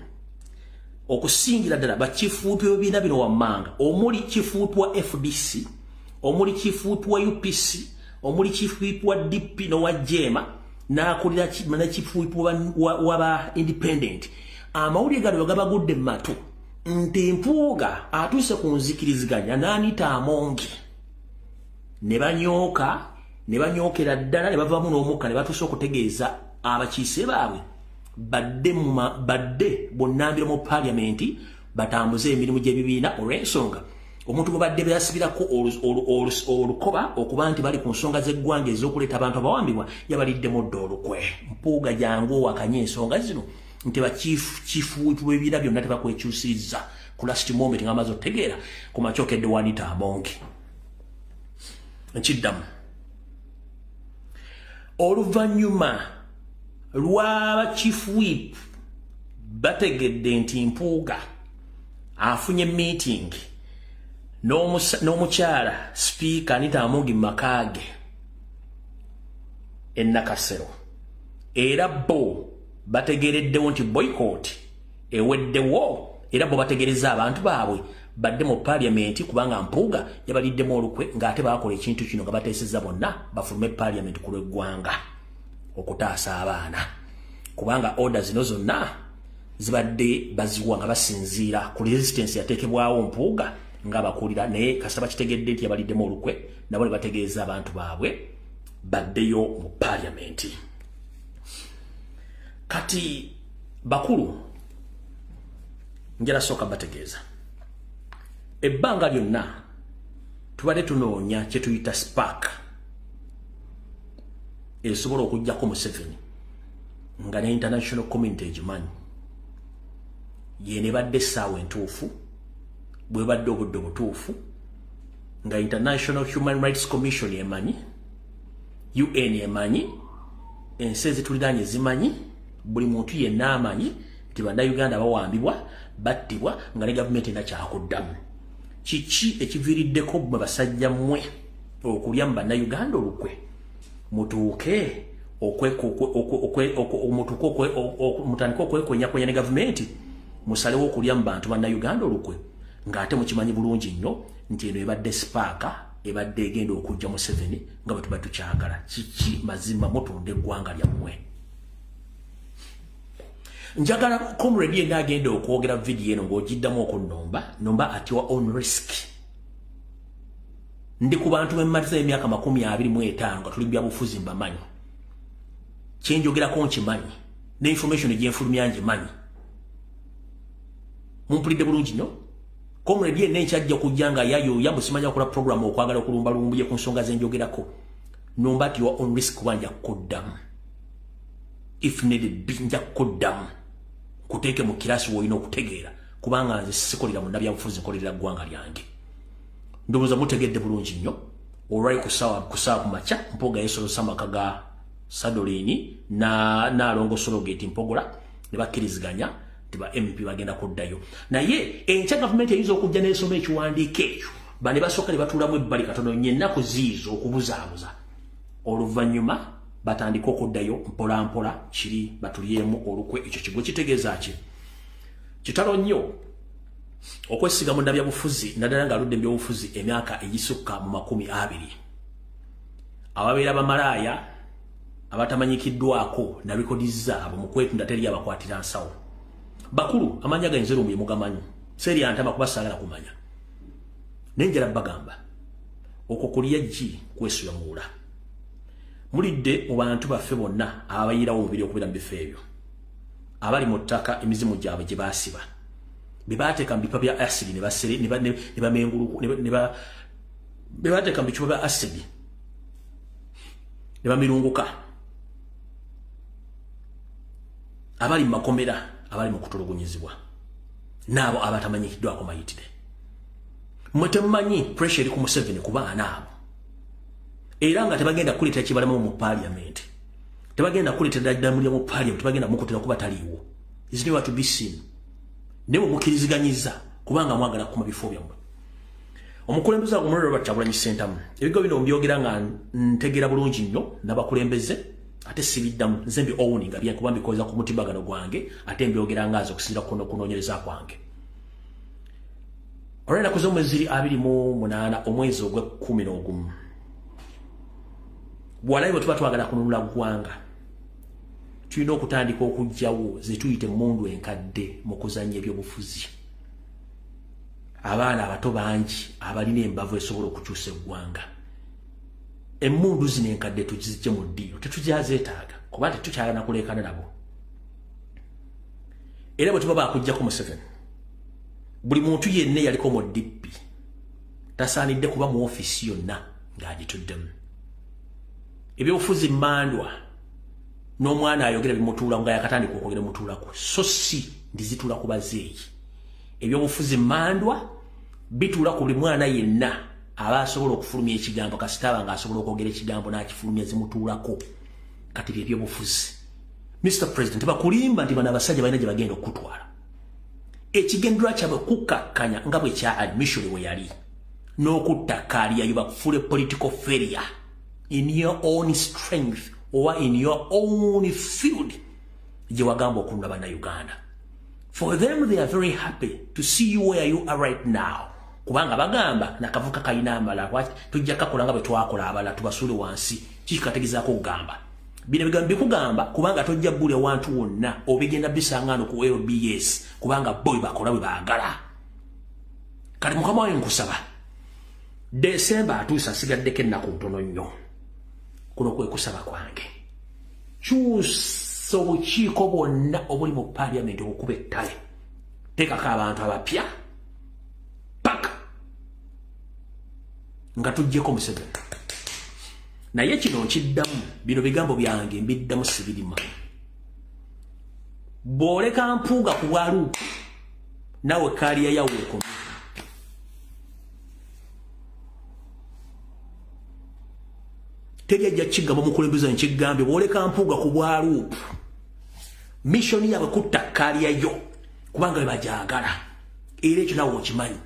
okusingira ddala bakifuutu ebibiina bino wammanga, omuli kifuutu wa FDC, omuli kifuutu wa UPC, omuli kifuutu wa DP n'owa JEMA, n'akulira kifuutu wa ba independent. Amawulire gano gabagudde mu matu nti Mpuuga atuuse ku nzikiriziganya n'Anita Amongi, ne banyooka ne banyookera ddala ne bavaamu n'omukka ne batuuse okutegeeza abakiise baabwe badde bonnambiro mu parliament batambuze emirimu gy'ebibiina, olw'ensonga omuntu gwe badde beasibirako olukoba okuba nti bali ku nsonga z'eggwanga ez'okuleeta abantu abawambibwa yabaliddemu dda olukwe. Mpuuga jangu owakanye ensonga zino nti bakifuutu b'ebibiina byonna tebakwekyusizza ku last moment nga bamaze okutegeera ku makyokedde wa Anita Amongi. Nkiddamu, oluvannyuma lw'aba chief whip bategedde nti Mpuuga afunye meeting n'omukyala Speaker Anita Amongi mu maka ge e Nakasero, era bo bategereddewo nti boycott eweddewo, era bo bategereza abantu baabwe badde mu parliament, kubanga Mpuuga yabaliddemu olukwe ng'ate baakola ekintu kino nga bateesezza bonna bafulume parliament ku lw'eggwanga okutaasa abaana, kubanga order zino zonna zibadde baziwa nga basinziira ku resistance yateekebwawo Mpuuga nga bakulira, naye kasita bakitegedde nti yabaliddemu olukwe nabo ne bategeeza abantu baabwe baddeyo mu parliament. Kati bakulu, njala sooka bategeeza ebbanga lyonna tubadde tunoonya kye tuyita spark esobola okuggyako Museveni nga ne international community egimanyi, yenebadde essaawa entuufu, bwebadde obudde obutuufu, nga International Human Rights Commission emanyi, UN emanyi, ensi ezituliraanye zimanyi, buli muntu yenna amanyi nti bannayuganda bawambibwa, battibwa, nga ne gavumenti erina kyakuddamu. Kiki ekiviiriddeko mmwe basajja mmwe okulya mu bannayuganda olukwe mutuuke mutandike okwekwenyakwenya ne gavumenti, musalewo okulya mu bantu bannayuganda olukwe, ng'ate mukimanyi bulungi nnyo nti eno ebadde sipaaka ebadde egenda okujja Museveni nga bwe tuba tukyagala. Kiki mazima mutunda eggwanga lyammwe? Njagala comrade yenna agenda okwogera vidiyo eno ng'ogiddamu okunnomba nomba at your own risk. Ndi ku bantu bemmaliza emyaka 25 nga tuli byabufuzi mbamanyi, kyenjogerako nkimanyi, ne information gyenfulumya ngimanyi. Mumpulidde bulungi nnyo? Comrade yenna enkyajja okujja nga yayoya musimanya okola program okwagala okulumbalumbuye ku nsonga zenjogerako, nomba at your own risk, kuba nja kukuddamu if needed be, nja kukuddamu nkuteeke mu kirasi w'olina okutegeera, kubanga nze sikolera munnabyabufuzi, nkolerera ggwanga lyange. Ndowooza mutegedde bulungi nnyo. Olwali ku ssaawa ku makya Mpuuga yeesolosa amaka ga Sadolini n'Alongo Sologeti Mpogola ne bakkiriziganya nti ba MP bagenda kuddayo, naye enkya gavumenti eyinza okujja n'esoma ekiwandiiko ekyo, bane basooka ne batuulamu ebbali katono nnyo ennaku ziizo okubuzaabuza, oluvannyuma batandike okuddayo mpola mpola kiri batulyemu olukwe. Ekyo kigwe kitegeeza ki? Kitalo nnyo okwesiga munnabyabufuzi naddala ng'aludde mu byobufuzi emyaka egisukka mu 20. Ababeera bamalaaya, Abatamanyikiddwako na rekodi zaabwe mu kwetunda teri abakwatira nsawo. Bakulu amanya ga nzeru mu mugamanyi. Seri antama kubasaagala kumanya. Nenjala bagamba okwo kulya ggi kwesula muula. Mulidde mu bantu baffe bonna abayirawo omubiri okubeera mu bifo ebyo. Abali mu ttaka emizimu gyabwe gye baasiba. Be baateeka mu bipa bya asidi ne basere ne bamenguluku ne baateeka mu bicupa bya asidi ne bamirunguka. Abali mu makomera, abali mu kutulugunyizibwa, n'abo abatamanyikiddwako mayitire. Mmwe temumanyi pressure eri ku Museveni ku baana abo. Era nga tebagenda kuleeta kibalamu mu parliament. Tebagenda kuleeta ddamulya mu parliament, tebagenda mukutera kuba taliiwo. Is nowhere to be seen. Ne bwe mukkiriziganyiza kubanga mwagala kuma bifo byammwe. Omukulembeze agumuliro Robert Kyagulanyi Ssentamu. Ebigo bino mbyogera nga ntegeera bulungi nnyo n'abakulembeze ate sibiddamu nze mbi owninga byange kuba mbikoza ku mutimbagano gwange ate mbyogera nga nze okusinziira ku kunoonyereza kwange. Olw'ennaku z'omwezi 28 omwezi ogw'e11. Bw'alayi bwe tuba twagala kununula ggwanga, tulina okutandika okuggyawo ze tuyita emmundu enkadde mu kuzannya ebyobufuzi. Abaana abato bangi abalina embavu esobola okukyusa eggwanga. Emmundu zino enkadde tugizigye mu ddiiro, tetugyazeetaaga kuba tetukyalana kuleekana nabo. Era bwe tuba baakuggyako Museveni, buli muntu yenna eyaliko mu DP tasaanidde kuba mu ofiisi yonna ng'agituddemu. Ebyobufuzi mmandwa n'omwana ayogera bimutuula nga yakatandika okwogera mutuulako, so si ndizituula ku bazeeyi. Ebyobufuzi mmandwa bituula ku buli mwana yenna aba asobola okufulumya ekigambo, kasita aba ng'asobola okwogera ekigambo n'akifulumya zimutuulako. Kati bye byobufuzi. Mr. President, bakulimba nti bano abasajja balina gye bagenda okukutwala. Ekigendererwa kyabwe kukkakkanya nga bwe kya admission we yali n'okutta career yo, bakufuule political failure in your own strength or in your own field gye wagamba okunula bannayuganda. For them, they are very happy to see you where you are right now. Kubanga bagamba nakavuka kalina amala, lwaki tujja kakola nga bwe twakola abalala tubasuule wansi. Kiki kategezaako okugamba? Bino bigambo bikugamba kubanga tojja bbulya wantu wonna obigenda bisangano ku LBS kubanga bo bakola bwe baagala. Kati mukama wange nkusaba, Desemba atuuse asigaddeko ennaku ntono nnyo. Kuno kwe kusaba kwange. Kyusa obukiiko bwonna obuli mu parliament obukuba ettale. Teekako abantu abapya paka nga tuggyeko Museveni. Naye kino nkiddamu, bino bigambo byange mbiddamu sibirima. Bw'oleka Mpuuga ku bwaluupu naawe career yawe ekome. Teri ajja kigamba omukulembeze nkigambye, bw'oleka Mpuuga ku bwaluupu mission yaabwe kutta career yo kubanga bwe bagyagala. Era ekyo naawe okimanyi.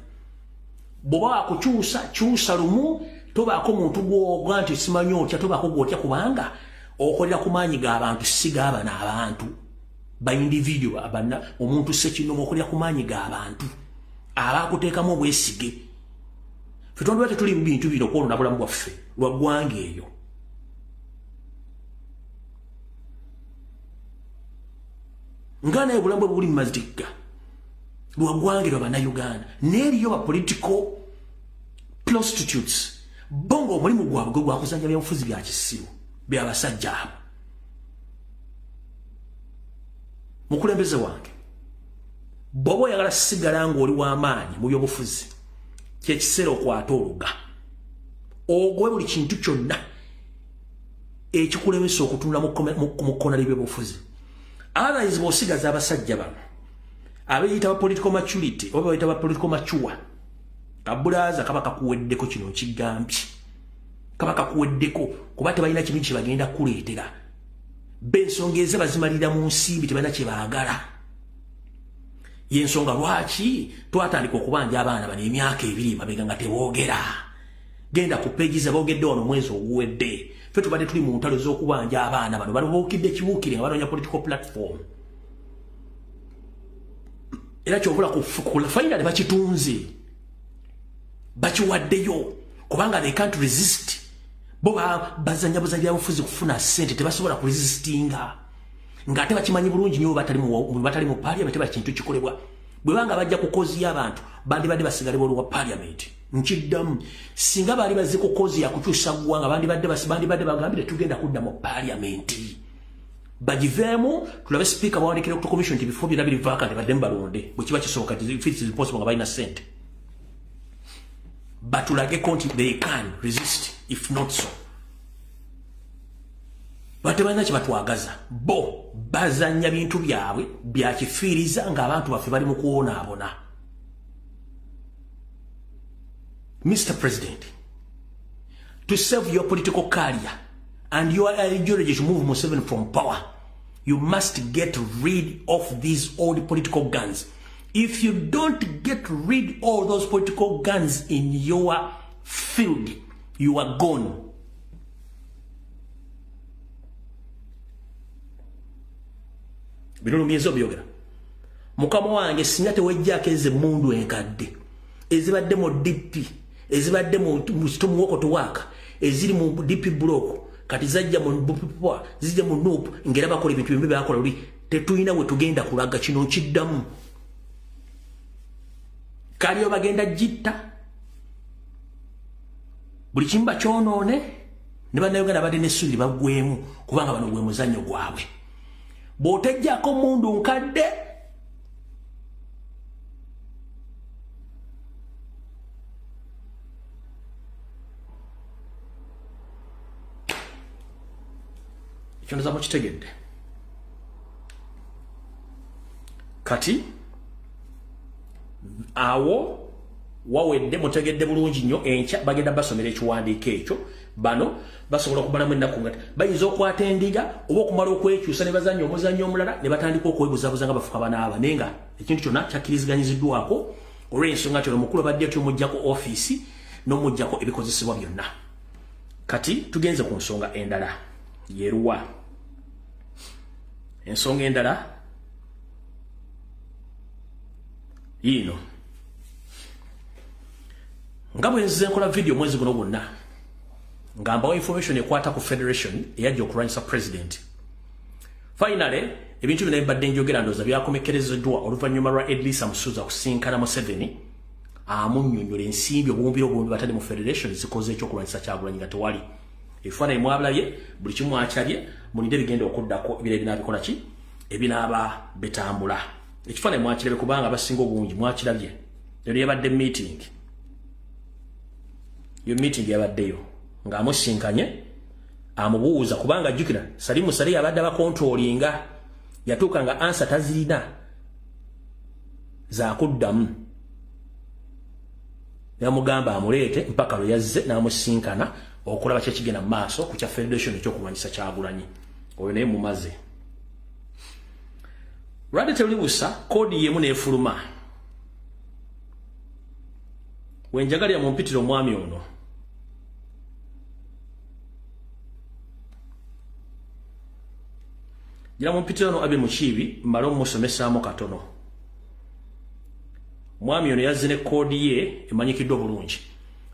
Bw'oba wakukyusa kyusa lumu, tobaako muntu gw'ogwa nti simanyi otya, tobaako gw'otya kubanga okolera ku maanyi g'abantu si g'abano abantu ba individual abana omuntu ssekinomu, okolera ku maanyi g'abantu abakuteekamu obwesige. Ffe twandibadde tetuli mu bintu bino kwonoona bulamu bwaffe lwa ggwanga eryo. Nga naye obulamu bwe buli mu mazigga lwa ggwanga eryo bannayuganda. N'eriyo ba political prostitutes bo ng'omulimu gwabwe gwe gwakuzannya byabufuzi bya kisiru by'abasajja abo. Mukulembeze wange, bw'oba oyagala sigala ng'oli w'amaanyi mu byobufuzi, kyekiseera okwate oluga ogobe buli kintu kyonna ekikulemesa okutunula mu kkona ly'ebyobufuzi. Otherwise bw'osigaza abasajja bano abeeyita ba political maturity oba bayita ba political mature, kabulaaza kaba kakuweddeko. Kino nkigambye, kaba kakuweddeko kuba tebalina kintu kye bagenda kukuleetera. B'ensonga eze bazimalira mu nsimbi, tebalina kye baagala. Yensonga lwaki twatandika okubanja abaana bano emyaka 2 mabega nga teboogera. Genda ku page ze boogedde wano omwezi oguwedde. Ffe tubadde tuli mu ntalo z'okubanja abaana bano, babuukidde kibuukire nga banoonya political platform. Era kyovula ku finally bakitunze, bakiwaddeyo kubanga they can't resist. Bo Bo bazanya buzanya byabufuzi kufuna ssente, tebasobola kuresistinga. Ng'ate bakimanyi bulungi nnyo batali mu parliament ba kintu kikolebwa. Bwe banga bajja ku kozi y'abantu bandibadde basigale bolu wa parliament. Nkiddamu, singa baali bazze ku kozi ya kukyusa ggwanga bandibadde bagambire tugenda kudda mu parliament. Bagiveemu tulabe speaker bawandiikira Electoral Commission nti ebifo byonna biri vacant baddemu balonde. Bwe kiba kisoboka, if it is possible nga balina ssente. Batulageko nti they can resist, if not so. Batebalina kye batwagaza. Bo bazannya bintu byabwe bya kifiiriza ng'abantu baffe bali mu kuwonaabona. Mr. President, to save your political career and your ideology to move Museveni from power, you must get rid of these old political guns. If you don't get rid all those political guns in your field, you are gone. Bino byogera. Mukama wange singa tewejjako ezo emmundu enkadde ezibadde mu DP, ezibadde mu Muwoko Tuwaaka, eziri mu DP block, kati zajja mu BPP, zijja mu NUP, ngera bakola ebintu bimbi byakola luli, tetulina we tugenda kulaga. Kino nkiddamu. Kaliyo bagenda gitta buli kimu bakyonoone, ne bannayuganda badde n'essuubi baggwemu kubanga bano gwe muzannyo gwabwe. Bw'otejjako mundu nkadde ekyo ndowooza mukitegedde. Kati awo wawedde, mutegedde bulungi nnyo. Enkya bagenda basomera ekiwandiiko ekyo. Bano basobola okubalamu ennaku nga bayinza okwata endiga oba okumala okwekyusa ne bazannya omuzannyo omulala ne batandika okwebuzabuza nga bafuka banaaba, naye nga ekintu kyonna kyakkiriziganyiziddwako olw'ensonga nti ono mukulu abadde atyo omuggyako ofiisi n'omuggyako ebikozesebwa byonna. Kati tugenze ku nsonga endala yeruwa. Ensonga endala yiino. Nga bwe nzize nkola video omwezi guno gwonna nga mbawo information ekwata ku federation eyajja okulwanyisa president. Finally, ebintu bino mbadde njogera ndowooza byakomekerezeddwa oluvannyuma lwa Edrisa Musuuza kusinkana Museveni amunnyonnyola ensimbi obuwumbi obuwumbi batadde mu federation zikoze ekyokulwanyisa Kyagulanyi nga tewali. Ebifaananyi mwabulabye, buli kimu akyalye, mulinde bigenda okuddako ebirala ebinaabikola ki ebinaaba bitambula. Ekifaananyi mwakirabye kubanga abasinga obungi mwakirabye. Eno yabadde meeting. Yo meeting yabaddeyo ng'amusinkanye amubuuza kubanga jjukira Salimu Sali abadde abakontrolinga, yatuuka nga ansa tazirina zaakuddamu. Yamugamba amuleete mpaka lwe yazze n'amusinkana okulaba kyekigenda mu maaso ku kya federation ekyokulwanyisa Kyagulanyi. Oyo naye mumaze. Lwadde terulibusa koodi y'emu n'efuluma. Wenjagalira mumpitire omwami ono. Gira mumpitire ono Abe Mukiibi mmale omusomesaamu katono. Mwami ono yazze ne koodi ye emanyikiddwa bulungi.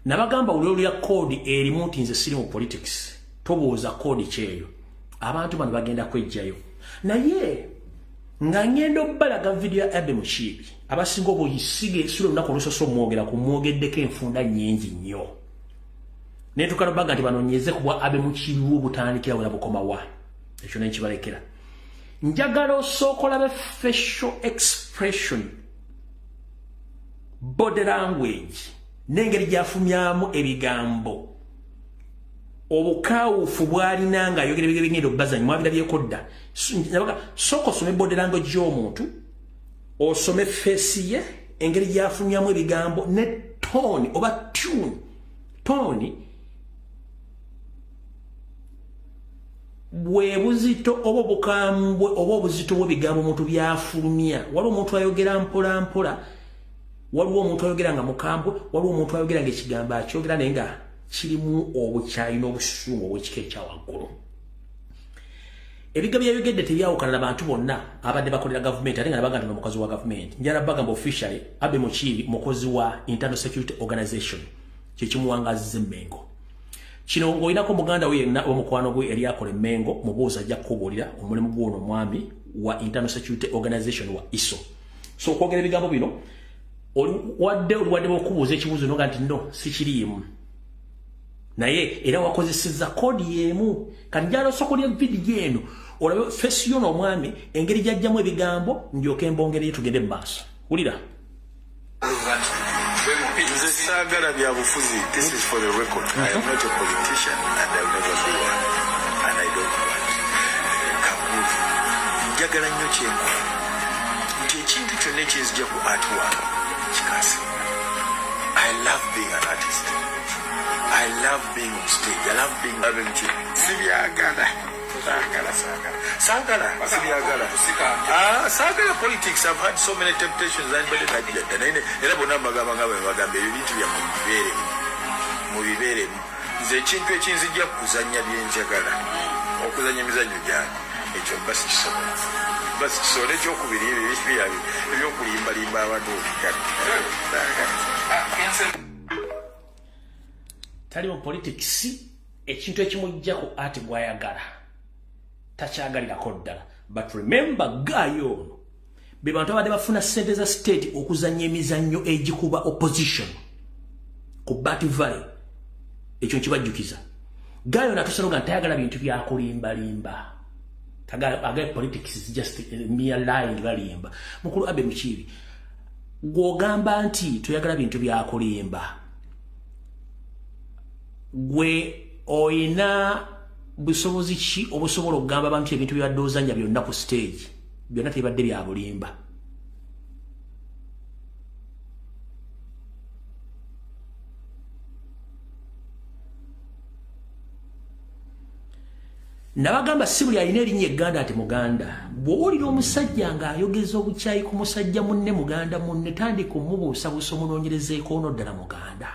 Nabagamba olw'olya koodi erimu nti nze siri mu politics. Tobuuza koodi kyeyo. Abantu bano bagenda kwejjayo. Naye nga ngenda obbalaga vidiyo ya Abe Mukiibi, abasinga obuyisige esula olunaku olusoose omwogera kumwogeddeko enfunda nnyingi nnyo. Naye tukalobaga nti banoonyeze ku bwa Abe Mukiibi bw'obutandikira wera bukomawa. Ekyo ne nkibalekera. Njagala osooka olabe facial expression, body language, n'engeri gy'afumyamu ebigambo, obukawufu bw'alina ng'ayogera ebigambo ebigenda obbazanyi mwabirabyeko dda. Sooka osome body language y'omuntu, osome face ye, engeri gy'afumyamu ebigambo ne tone oba tune. Tone bwe buzito oba obukambwe oba obuzito bw'ebigambo omuntu by'afulumya. Waliwo omuntu ayogera mpola mpola, waliwo omuntu ayogera nga mukambwe, waliwo omuntu ayogera ng'ekigambo akyogera naye nga kirimu obukyayi n'obusungu obw'ekika ekya waggulu. Ebigambo byayogedde tebyawukana na bantu bonna abadde bakolera gavumenti, ate nga nabaga nti omukozi wa gavumenti. Njala bagamba officially Abe Mukiibi mukozi wa Internal Security Organization, kye kimuwangazizza Mmengo. Kino ng'olinako muganda we yenna omukwano gwe eri akola Emmengo, mubuuza ajja kukubuulira omulimu gw'ono omwami wa Internal Security Organization wa ISO. So okwogera ebigambo bino, wadde oliwadde okubuuza ekibuuzo noga nti no, sikiriimu. Naye era wakozesezza koodi y'emu. Kati njagala osooka olye vidiyo eno olabe face y'ono omwami engeri gy'ajjamu ebigambo, ndyoke mbongereyo tugende mu maaso. Wulira. Nze saagala bya bufuzi. This is for the record. I am not a politician and I will never be one. And I don't want. Kabuuzi. Njagala nnyo kyenkola. Nti ekintu kyonna ekinzija ku art work kikasinga. I love being an artist. I love being on stage. I love being having Sibyagala. Saagala, saagala. Saagala, sibyagala. Ah, saagala politics. I've had so many temptations. Anybody najja. Naye era bonna mbagamba nga bwe bagamba ebintu byammwe mubibeeremu. Mubibeeremu. Nze ekintu ekinzijja kuzannya bye njagala. Okuzannya emizannyo gyange. Ekyo mba sikisobola. Mba sikisobola. Ekyokubiri ebyo ebyokulimbalimba abantu kati. Tali mu politics, ekintu ekimujja ku art gw'ayagala takyagalirako ddala. But remember, guy ono be bantu abadde bafuna ssente za state okuzannya emizannyo egikuba opposition ku Bat Valley. Ekyo nkibajjukiza. Guy ono atuuse nga tayagala bintu byakulimbalimba. Agala politics is just mere lying, balimba. Mukulu Abe Mukiibi, gw'ogamba nti toyagala bintu byakulimba, gwe oyina busobozi ki obusobola okugamba abantu ebintu byabadde ozannya byonna ku stage byonna tebibadde bya bulimba? Nabagamba si buli alina erinnya egganda ati muganda. Bw'owulira omusajja ng'ayogeza obukyayi ku musajja munne muganda munne, tandika omubuusabuusa omunoonyerezeeko ono ddala muganda.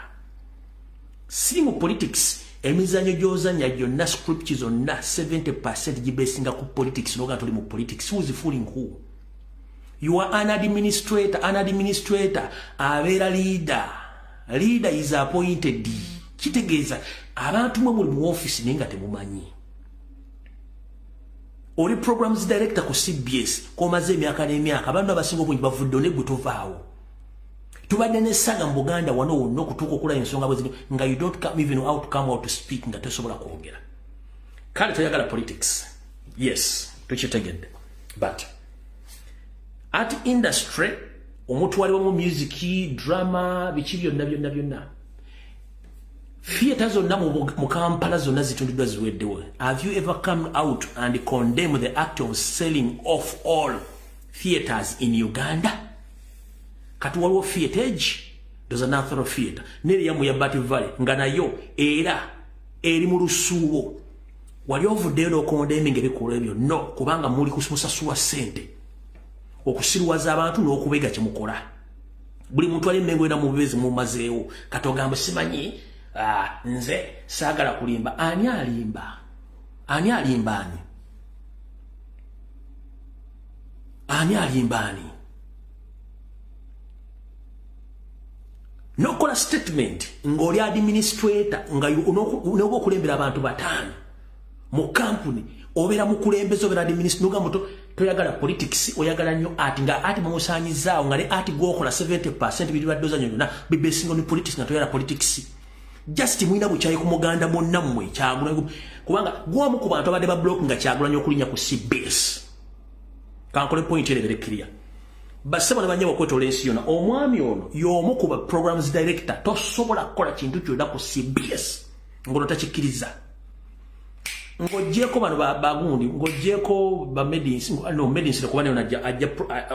Si mu politics, emizannyo gy'ozannya gyonna, script zonna 70% gibesinga ku politics. Noga toli mu politics, who is fooling who? You are an administrator. An administrator abeera leader. Leader is appointed. Kitegeeza abantu mwe muli mu office naye nga temumanyi. Oli programs director ku CBS komaze emyaka n'emyaka, abantu abasinga obungi bavudde ne gwe tovaawo. Tubadde ne saga mu Buganda wano wonna okutuuka okulaba ensonga bwe ziri nga you don't come even out come out to speak, nga tosobola kwogera. Kale toyagala politics, yes, tukitegedde, but art industry omutwalibwa mu music, drama, biki byonna byonna byonna, theatre zonna mu Kampala zonna zitundiddwa ziweddewo. Have you ever come out and condemn the act of selling off all theatres in Uganda? Kati waliwo theatre doza National Theatre neri yamu ya Bat Valley nga nayo era eri mu lusuubo. Wali ovuddeyo n'okondeming ebikolwa ebyo? No, kubanga muli kumusasula ssente okusiruwaza abantu n'okubega kye mukola. Buli muntu ali Emmengo era mubeezi mumazeewo. Kati ogamba simanyi, nze saagala kulimba. Ani alimba? Ani alimba ani? Ani alimba ani? Nokola statement ng'oli administrator nga noba okulembera abantu bataano mu kampuni, obeera mukulembeze, obeera administrator, nogamba toyagala politics, oyagala nnyo art, nga art mumusaanyizaawo, nga ne art gw'okola 70% biribadde ozannya byonna bibesinga ni politics, nga toyagala politics. Just mulina bukyayi ku muganda munnammwe Kyagulanyi, kubanga gwomu ku bantu abadde ba block nga Kyagulanyi okulinnya ku CBS. Kankole point eno ebere clear. Bassebo ne bannyabo okwetoola ensi yonna, omwami ono y'omu ku ba programs director. Tosobola kukola kintu kyonna ku CBS ng'ono takikkiriza. Ng'oggyeko bano bagundi, ng'oggyeko ba Medins, no Medins kuba nayo ajja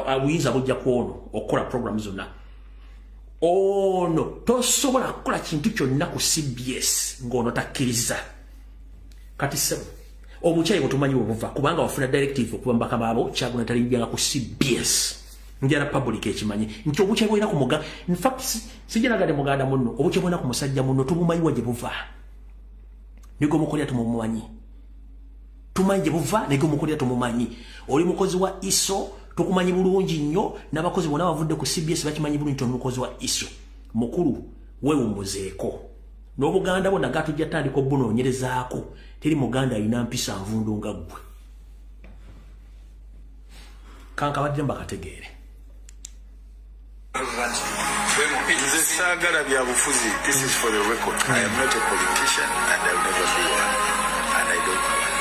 obuyinza bujja ku ono okukola program zonna. Ono tosobola kukola kintu kyonna ku CBS ng'ono takkiriza. Kati ssebo, obukyayi bwe tumanyi bwe buva, kubanga wafuna directive okuva mu bakama abo, Kyagulanyi talinnyanga ku CBS. Njala public ekimanyi nti obukyayi bwolina ku muga, in fact sijalagadde muganda munno, obukyayi bwolina ku musajja munno tumumanyi wa gye buva, ne gwemukolera tumumumanyi. Tumanyi gye buva ne gwemukolera tumumanyi. Oli mukozi wa ISO, tukumanyi bulungi nnyo, n'abakozi bonna bavudde ku CBS bakimanyi bulungi nti oli mukozi wa ISO. Mukulu, weewummuzeeko. N'obuganda bwonna gatujja tandika obunoonyerezaako, teri muganda alina mpisa nvundu nga ggwe. Kankabadde mbakategeere. Nze saagala bya bufuzi. This is for the record. I am not a politician and I will never be one. And I don't want.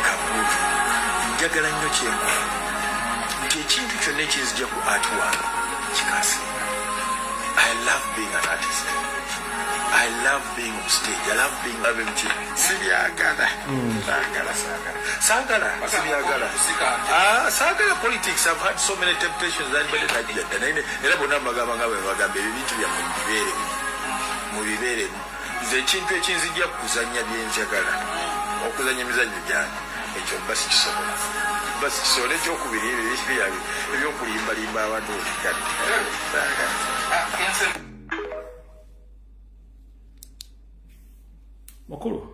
Kabuutu. Njagala nnyo kyenkola. Nti ekintu kyonna ekinzija ku art wange kikasinga. I love being an artist. I love being on stage. I love being MT. Sibyagala. Sagala, sagala. Sagala, sibyagala. Ah, sagala politics. I've had so many temptations. Anybody najja. Era bonna mbagamba nga bwe bagamba ebintu byammwe mubibeeremu. Mubibeeremu. Nze ekintu ekinzijja kuzannya bye njagala. Okuzannya emizannyo gyange. Ekyo mba sikisobola. Mba sikisobola. Ekyokubiri ebyo ebyokulimbalimba abantu. Sagala. Mukulu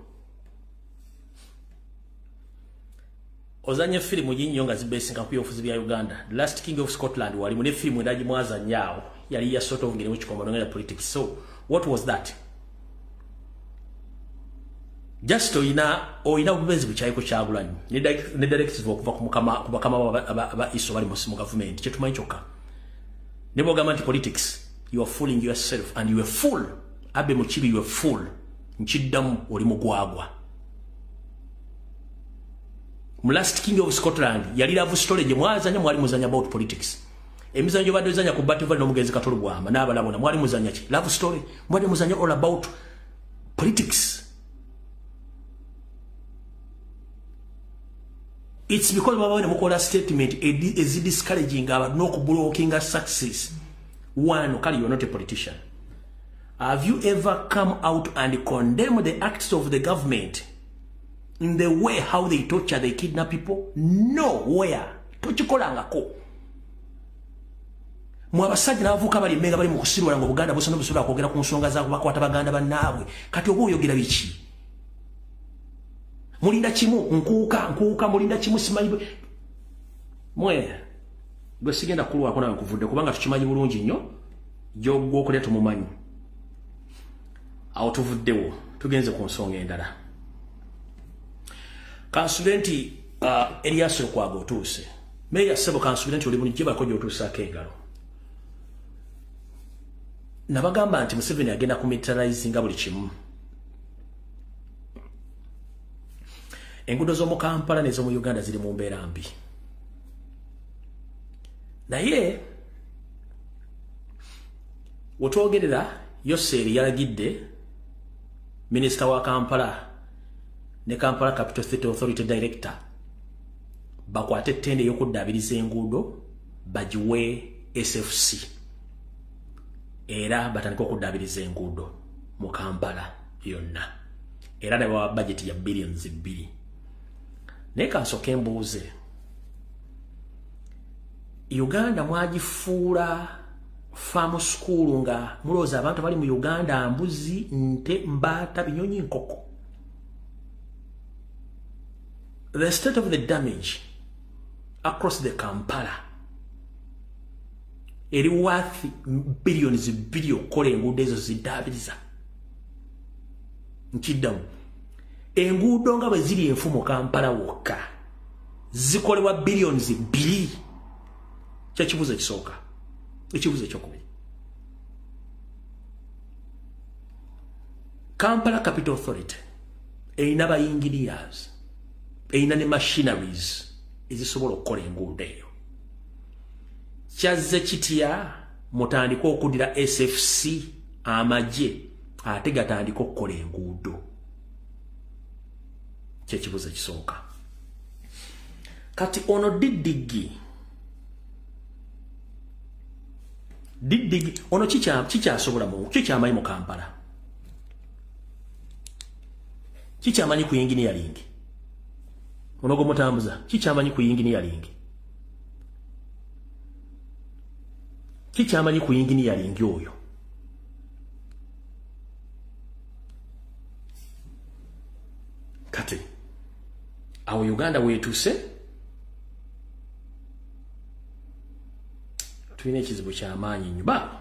ozanya filimu yinnyo nga zibesinga ku byobufuzi bya Uganda. The Last King of Scotland wali mu ne filimu endala gimwazanya yali ya sort of ngeri mukikomano nga politics. So what was that? Just oyina obubenzi bukyayiko Kyagulanyi ne directive okuva ku mukama ku bakama aba iso bali mu government kyetumanyi kyokka. Ne bw'ogamba nti politics, you are fooling yourself and you are fool. Abe Mukibi, you are fool. Nkiddamu oli mugwagwa. Mu Last King of Scotland yali love story gye mwazanya, mwali muzanya about politics. Emizanyo gy'obadde ozanya ku Battle Valley n'omugenzi Katolo Bwama n'abalala bonna mwali muzanya ki? Love story. Mwali muzanya all about politics. It's because baba ne mukola statement ezi discouraging abantu n'okublockinga success. One, kale you are not a politician. Have you ever come out and condemn the acts of the government in the way how they torture, they kidnap people? No, where? Tokikolangako. Mwe abasajja n'abavubuka bali mmenga bali mu kusirwala nga Obuganda busa n'obusobola kwogera ku nsonga za bakwata baganda bannaabwe. Kati oba oyogera biki? Mulinda kimu, nkuuka, nkuuka, mulinda kimu simanyi. Mwe, gwe sigenda kulwako nawe nkuvudde kubanga tukimanyi bulungi nnyo, gy'ogwokulya tumumanyi. Awo tuvuddewo, tugenze ku nsonga endala. Kansubire nti Erias Lukwago otuuse. Meeya ssebo kansubire nti oli bulungi bako gy'otuusaako engalo. Nabagamba nti Museveni agenda ku militarizinga buli kimu. Enguudo z'omu Kampala n'ez'omu Uganda ziri mu mbeera mbi. Naye wetwogerera Yoseri yalagidde Minisita wa Kampala ne Kampala Capital City Authority Director bakwate ettende ey'okuddaabiriza enguudo bagiwe SFC era batandike okuddaabiriza enguudo mu Kampala yonna, era ne bawa budget ya billions 2. Naye kansooke mbuuze, Uganda mwagifuula farm school nga mulowooza abantu bali mu Uganda mbuzi, nte, mbaata, binyonyi, nkoko. The state of the damage across the Kampala eri worth billions 2 okukola enguudo ezo ziddaabiriza. Nkiddamu, enguudo nga bwe ziri enfu mu Kampala wokka zikolebwa billions 2. Kyekibuuzo ekisooka. Ekibuuzo ekyokubiri, Kampala Capital Authority erina ba engineers, erina ne machineries ezisobola okukola enguudo eyo. Kyazze kitya mutandike okuddira SFC amagye ate gatandike okukola enguudo? Kyekibuuzo ekisooka. Kati ono diddigi diddigi ono kikyasobola mu kikyamanyi mu Kampala, kikyamanyi ku engineering, ono gwomutambuza kikyamanyi ku engineering, kikyamanyi ku engineering oyo. Kati awo Uganda weetuse tulina ekizibu kyamaanyi nnyo. Baabo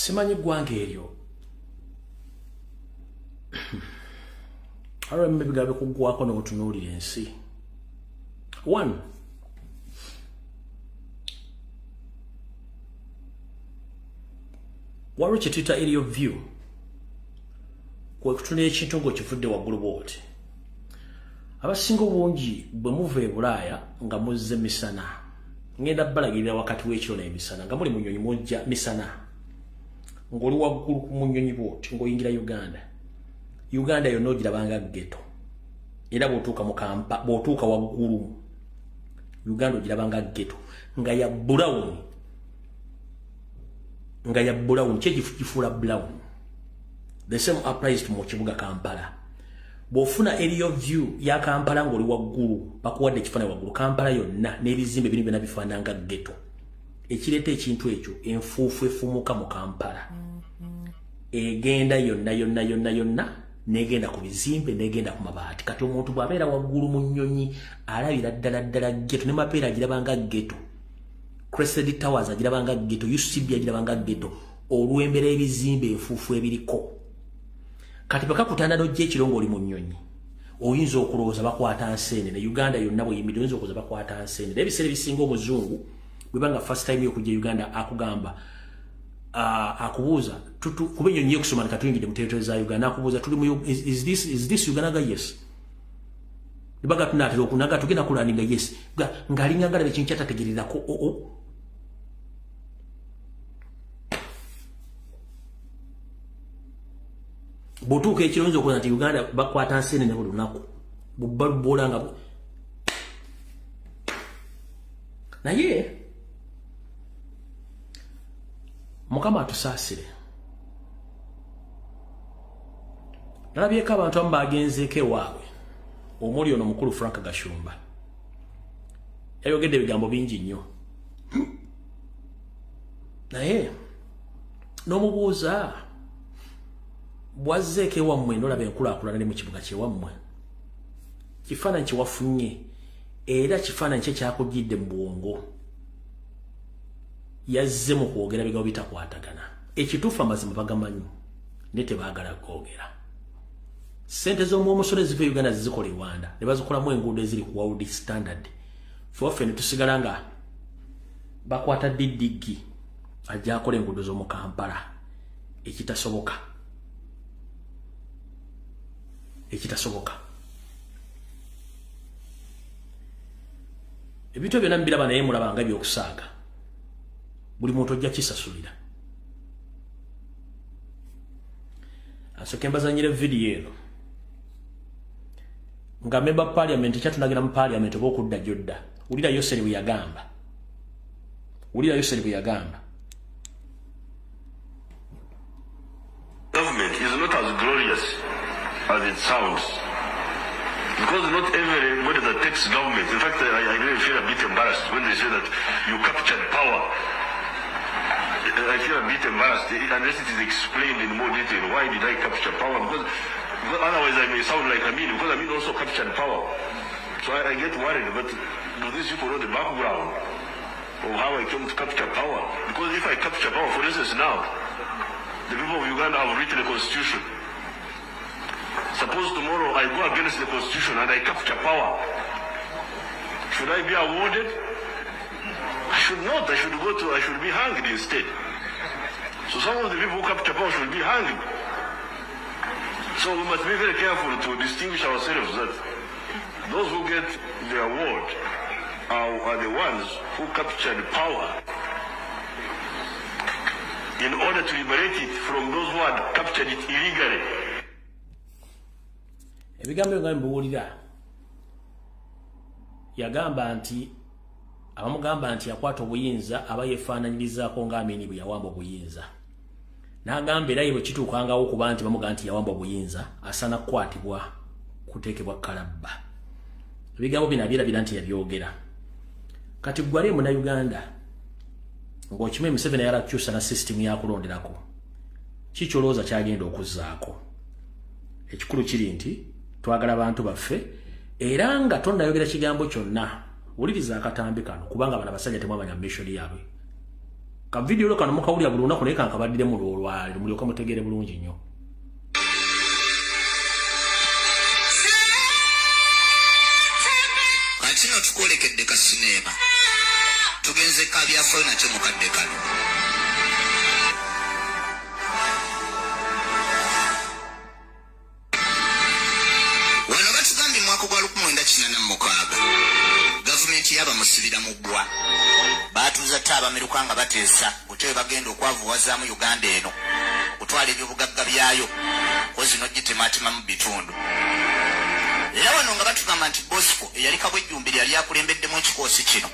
Simanyi ggwanga eryo. Alwa ebigambo bikuggwako n'otunuulira ensi. One, waliwo kye tuyita area of view, kwe kutunula ekintu ng'okivudde waggulu bw'oti. Abasinga obungi bwe muva e Bulaaya nga muzze misana, ngenda balagirira wakati w'ekiro n'emisana, nga muli mu nnyonyi mujja misana, ng'oli waggulu mu nnyonyi bw'oti ng'oyingira Uganda. Uganda yonna ogirabanga ghetto. Era bw'otuuka mu Kampala, bw'otuuka waggulu, Uganda ogirabanga ghetto nga ya brown. Nga ya brown, kye kifuula brown. The same applies to mu kibuga Kampala. Bw'ofuna area view ya Kampala ng'oli waggulu, bakuwadde ekifaananyi waggulu, Kampala yonna n'ebizimbe bino byonna bifaanana nga ghetto. Ekireeta ekintu ekyo, enfuufu efumuka mu Kampala. Egenda yonna yonna yonna yonna, n'egenda ku bizimbe, n'egenda ku mabaati. Kati omuntu bw'abeera waggulu mu nnyonyi, alabira ddala ddala ghetto, ne Mapeera agirabanga ghetto. Crested Towers agirabanga ghetto, UCB agirabanga ghetto, olw'embeera ebizimbe enfuufu ebiriko. Kati bakakutanda n'ojja ekiro ng'oli mu nnyonyi, oyinza okulowooza bakwata nseenene. Uganda yonna bw'eyimiridde oyinza okulowooza bakwata nseenene. Naye ebiseera ebisinga omuzungu bw'eba nga first time y'okujja Uganda akugamba, akubuuza, kuba ennyonyi yeekusoma nti tuyingidde mu territory za Uganda, akubuuza tuli mu, is this Uganda? Ga yes. Ne baga tunaatera okunaga tugenda kulandinga yes. Ng'alinga ng'alaba ekintu ky'atategeererako oo. Bw'otuuka ekiro oyinza okulowooza nti Uganda bakwata nseenene buli lunaku. Bw'ola nga naye Mukama atusaasire. Nalabyeko abantu abamu bagenzeeko ewaabwe, omuli ono mukulu Frank Gashumba. Yayogedde ebigambo bingi nnyo. Naye n'omubuuza bw'azzeeko ewammwe n'olaba enkulaakulana ne mu kibuga kyewammwe. Kifaananyi kye wafunye era kifaananyi kye kyakujjidde mu bwongo. Yazze mu kwogera bigambo bitakwatagana. Ekituufu amazima bagamanyi naye tebaagala kwogera. Ssente z'omuwomusolo eziva e Uganda zizikola e Rwanda ne bazikolamu enguudo eziri ku world standard. Ffe waffe ne tusigala nga bakwata DDG ajja akola enguudo z'omu Kampala, ekitasoboka. Ekitasoboka. Ebintu byonna mbiraba naye mulaba nga by'okusaaga. Buli muntu ojja kisasulira. Asooke mbazannyire vidiyo eno. Nga member parliament kyatunagira mu parliament oba okudda gy'odda. Wulira Yoseri bwe yagamba. Wulira Yoseri bwe yagamba. Government is not as glorious as it sounds. Because not everybody that takes government, in fact, I really feel a bit embarrassed when they say that you captured power. I feel a bit embarrassed unless it is explained in more detail. Why did I capture power? Because otherwise I may sound like Amin, because Amin also captured power. So I get worried, but do these people know the background of how I came to capture power? Because if I capture power, for instance now, the people of Uganda have written a constitution. Suppose tomorrow I go against the constitution and I capture power. Should I be awarded? I should not. I should be hanged instead. So some of the people who capture power should be hanged. So we must be very careful to distinguish ourselves that those who get the award are the ones who captured power in order to liberate it from those who had captured it illegally. Ebigambo nga mbiwulira yagamba nti abamugamba nti yakwata obuyinza aba yeefaananyirizaako nga Amini bwe yawamba obuyinza. N'agamba era ye bwe kituukangawo okuba nti bamugamba nti yawamba obuyinza asaana kukwatibwa kuteekebwa kalabba. Ebigambo bino abyerabira nti yabyogera. Kati ggwe ali Munnayuganda ng'okimanyi Museveni ayagala kukyusa na sisitimu yakulonderako, ki ky'olowooza ky'agenda okuzzaako? Ekikulu kiri nti twagala abantu baffe era nga tonnayogera kigambo kyonna wuliriza akatambi kano kubanga bano abasajja temwamanya mission yaabwe. Ka video kano mukawulira buli lunaku naye kankabaddiremu olwaleero mulyoke mutegeere bulungi nnyo. Kati nno tukwolekedde ka sineema. Tugenze kabyafaayo nakyo mukadde kano. Wano batugambye mwaka gwa 1986 gavumenti yabamusibira mu bbwa. Baatuuza tte abameruka nga bateesa butyo bagenda okwavuwazaamu Uganda eno okutwala ebyobugagga byayo kozi n'ogitemaatema mu bitundu. Era wano nga batugamba nti Bosco eyali Kabwejjumbiri yali akulembeddemu ekikoosi kino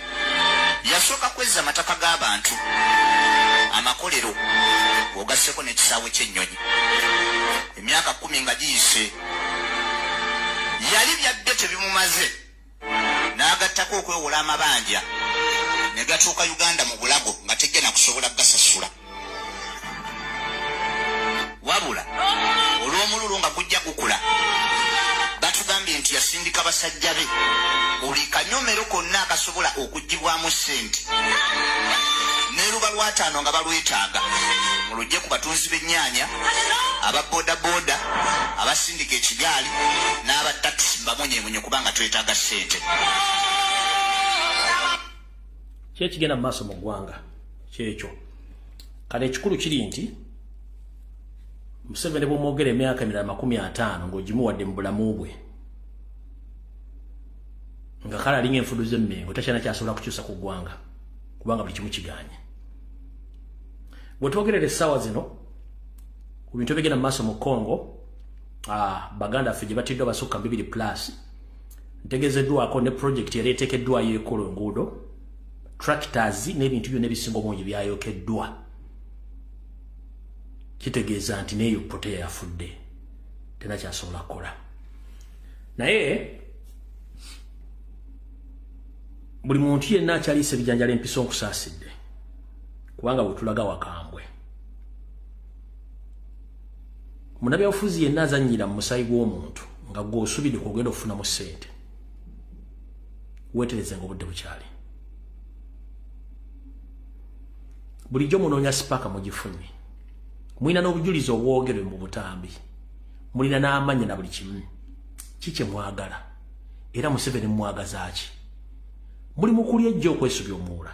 yasooka kwezza amataka g'abantu, amakolero, ng'ogasseko n'ekisaawe ky'ennyonyi. Emyaka 10 nga giyise yali byadde tebimumaze n'agattako okwewola amabanja ne gatuuka Uganda mu bulago nga tejja na kusobola kugasasula. Wabula olw'omululu nga gujja gukula batugambye nti yasindika basajja be buli kanyomero konna akasobola okuggyibwamu ssente n'eruba lwataano nga balwetaaga mulujje ku batunzi b'ennyaanya, aba boodabooda, abasindika ekigaali n'aba takisi mbamunyemunye kubanga twetaaga ssente. Kyekigenda mu maaso mu ggwanga kyekyo. Kale ekikulu kiri nti Museveni bw'omwogera emyaka emirala 50 ng'ogimuwadde mu bulamu bwe nga kale alinga enfudu z'emmengo takyalina kyasobola kukyusa ku ggwanga kubanga buli kimu kigaanye. Bwe twogerera essaawa zino ku bintu ebigenda mu maaso mu Congo, baganda ffe gye batiddwa basukka 2 plus, ntegeezeddwako ne project yali eteekeddwayo ekola enguudo, tractors n'ebintu byonna ebisinga obungi byayokeddwa. Kitegeeza nti n'eyo poteya yafudde tenakyasobola kukola. Naye buli muntu yenna akyaliisa ebijanjalo empiso nkusaasidde kubanga bwe tulaga wakambwe. Munnabyabufuzi yenna azannyira mu musaayi gw'omuntu nga gw'osuubidde kw'ogenda okufunamu ssente, weetereze ng'obudde bukyali. Bulijjo munoonya sipaaka mugifunye, mulina n'obujulizi obwogerwe mu butambi, mulina n'amannya na buli kimu. Ki kye mwagala? Era Museveni mwagaza ki? Muli mu kulya ejja okwesubya omuwula.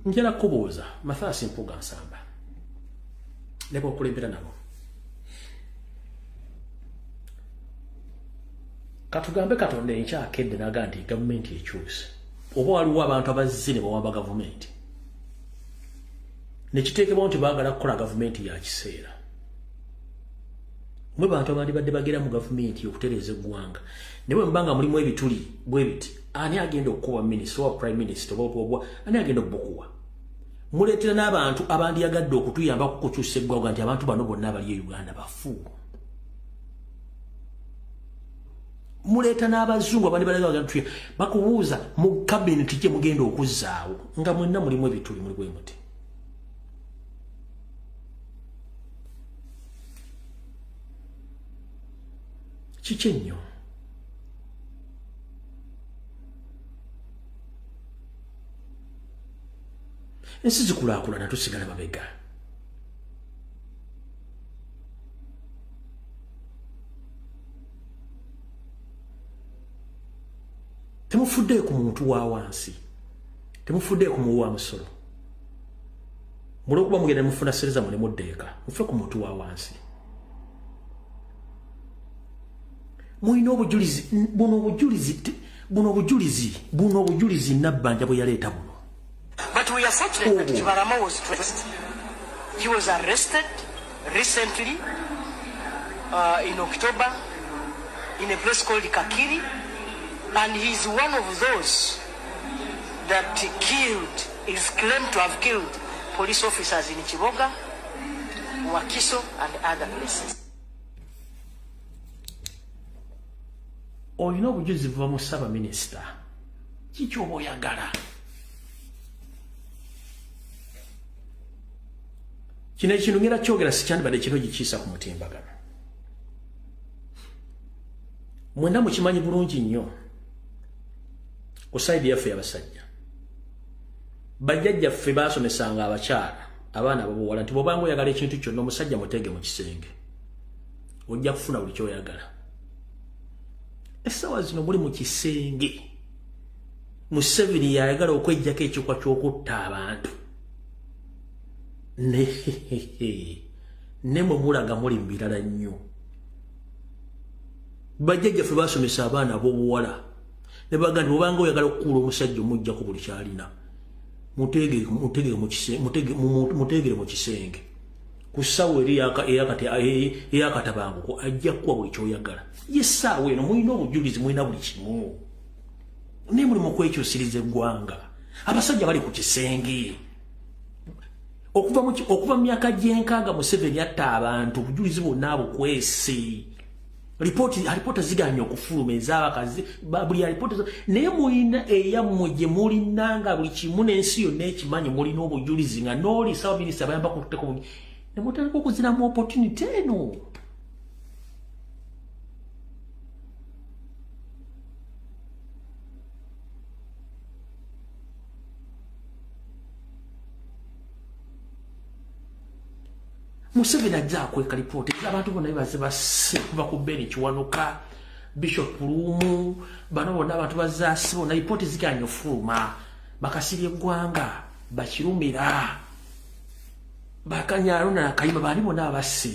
Njala kubuuza Mathias Mpuuga Nsamba ne b'okulembera nabo, katugambe Katonda enkya akedde n'agamba nti gavumenti ekyuse, oba waliwo abantu abazze ne bawamba gavumenti ne kiteekebwawo nti baagala kukola gavumenti ya kiseera. Mwe bantu abandibadde bagera mu gavumenti okutereeza eggwanga, ne bwe mubanga mulimu ebituli bwe biti, ani agenda okukuwa minisita oba prime minister oba ani agenda okubukuwa? Muleetera n'abantu abandiyagadde okutuyamba kukukyusa eggwanga nti abantu bano bonna abali e Uganda bafu. Muleeta n'abazungu abandibadde bakubuuza mu kabineti gye mugenda okuzzaawo nga mwenna mulimu ebituli muli bwe muti. Kiki ennyo? Ensi zikulaakulana tusigala mabega. Temufuddeeyo ku muntu wa wansi, temufuddeeyo ku muwi wa musolo. Mulwokuba mugenda mufuna ssente zammwe ne mudda eka, mufe ku muntu wa wansi. Mulina obujulizi buno, obujulizi Nabbanja bwe yaleeta buno. But we are fortunate that Kibarama was traced. He was arrested recently in October in a place called Kakiri, and he's one of those that killed, is claimed to have killed police officers in Kiboga, Wakiso, and other places. Olina obujulizi buva mu ssaabaminisita, kiki oba oyagala? Kino ekintu ngenda kyogera sikyandibadde kino gikiisa ku mutimbagano. Mwenna mukimanyi bulungi nnyo ku sayidi yaffe y'abasajja Bajjajjaffe baasomesanga abakyala abaana ababuwala nti bw'obanga oyagala ekintu kyonna omusajja muteege mu kisenge, ojja kufuna buli ky'oyagala. Essaawa zino muli mu kisenge, Museveni yayagala okweggyako ekikwa ky'okutta abantu. Ne mwe mulaga muli mu birala nnyo. Bajjajjaffe baasomesa abaana ab'obuwala ne bagamba nti bw'obanga oyagala okukuula omusajja omuggyako buli ky'alina, muteegere mu kisenge. Ku ssaawa eri ey'akatabanguko ajja kukuwa buli ky'oyagala. Ye ssaawa eno mulina obujulizi, mulina buli kimu, naye muli mu kwekyusiriza eggwanga. Abasajja bali ku kisenge. Okuva mu myaka gy'enkaaga Museveni atta abantu, obujulizi bwonna abukwese. Alipoota ziganye okufuluma ez'abakazi, buli alipoota, naye mulina eyammwe gye mulina nga buli kimu n'ensi yonna ekimanyi, mulina obujulizi nga n'oli ssaabaminisita bayamba kuteeka obujulizi, ne mutandika okuziramu opportunity eno. Museveni ajja akweka lipoota abantu bonna baze basse kuva ku Ben Kiwanuka, Bishop Lumu, bano bonna abantu bazaase bonna lipoota ziganye ofuluma. Bakasirye eggwanga, bakirumira, bakanyaruna Nakayima, bali bonna abasse.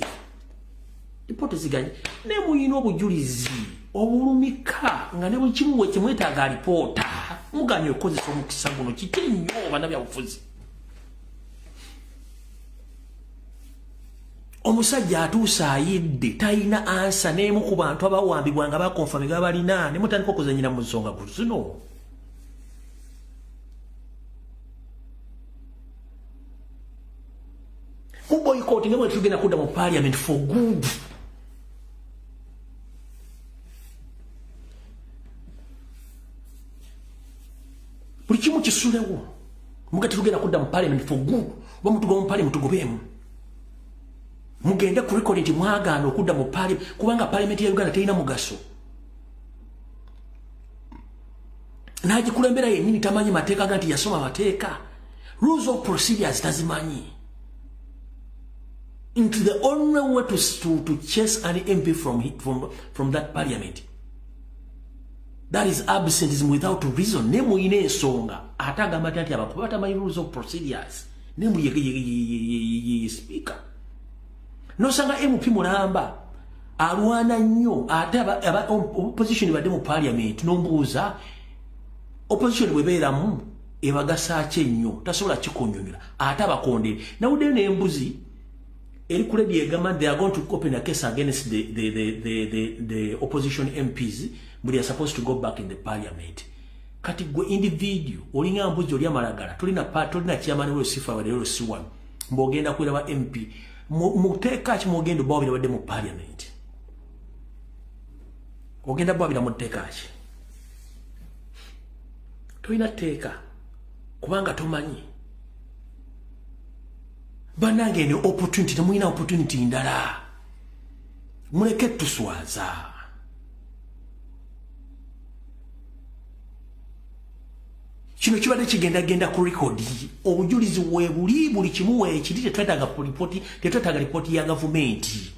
Lipoota ziganye, naye mulina obujulizi obulumika nga ne buli kimu we kimwetaaga alipoota. Muganye okukozesa omukisa guno, kiki ennyo bannabyabufuzi. Omusajja atuuse ayidde, talina ansa n'emu ku bantu abawambibwa nga bakonfamiga balina, ne mutandika okuzannyira mu nsonga zino. Mu boycott nga bwe tugenda kudda mu parliament for good. Buli kimu kisulewo. Muga tugenda kudda mu parliament for good. Oba mutugoba mu parliament tugobeemu. Mugende ku record nti mwagaana okudda mu parliament kubanga parliament ya Uganda terina mugaso. N'agikulembera yennyini tamanyi mateeka ga nti yasoma mateeka. Rules of procedures tazimanyi. Into the only way to chase an MP from that parliament. That is absenteeism without reason. Ne muyina ensonga ate agamba nti abakuba batamanyi rules of procedures. Ne muye speaker. Nosanga MP mulamba alwana nnyo ate opposition badde mu parliament n'ombuuza opposition bwebeeramu ebagasa ki ennyo, tasobola kikunyonyola ate abakondere. Nawuddeyo n'embuzi eri ku radio egamba they are going to open a case against the opposition MPs, but they are supposed to go back in the parliament. Kati gwe individual olinga mbuzi oli amalagala, tolina chairman we sifa wa lero si wano mbogenda kwera MP muteeka ki mugenda bawabira badde mu parliament, ogenda bawabira muteeka ki? Tolina tteeka kubanga tomanyi. Bannange eno opportunity, temulina opportunity ndala, muleke tuswaza. Kino kibadde kigendagenda ku record, obujulizi weebuli, buli kimu weekiri. Tetwetaaga ripooti, tetwetaaga ripooti ya gavumenti.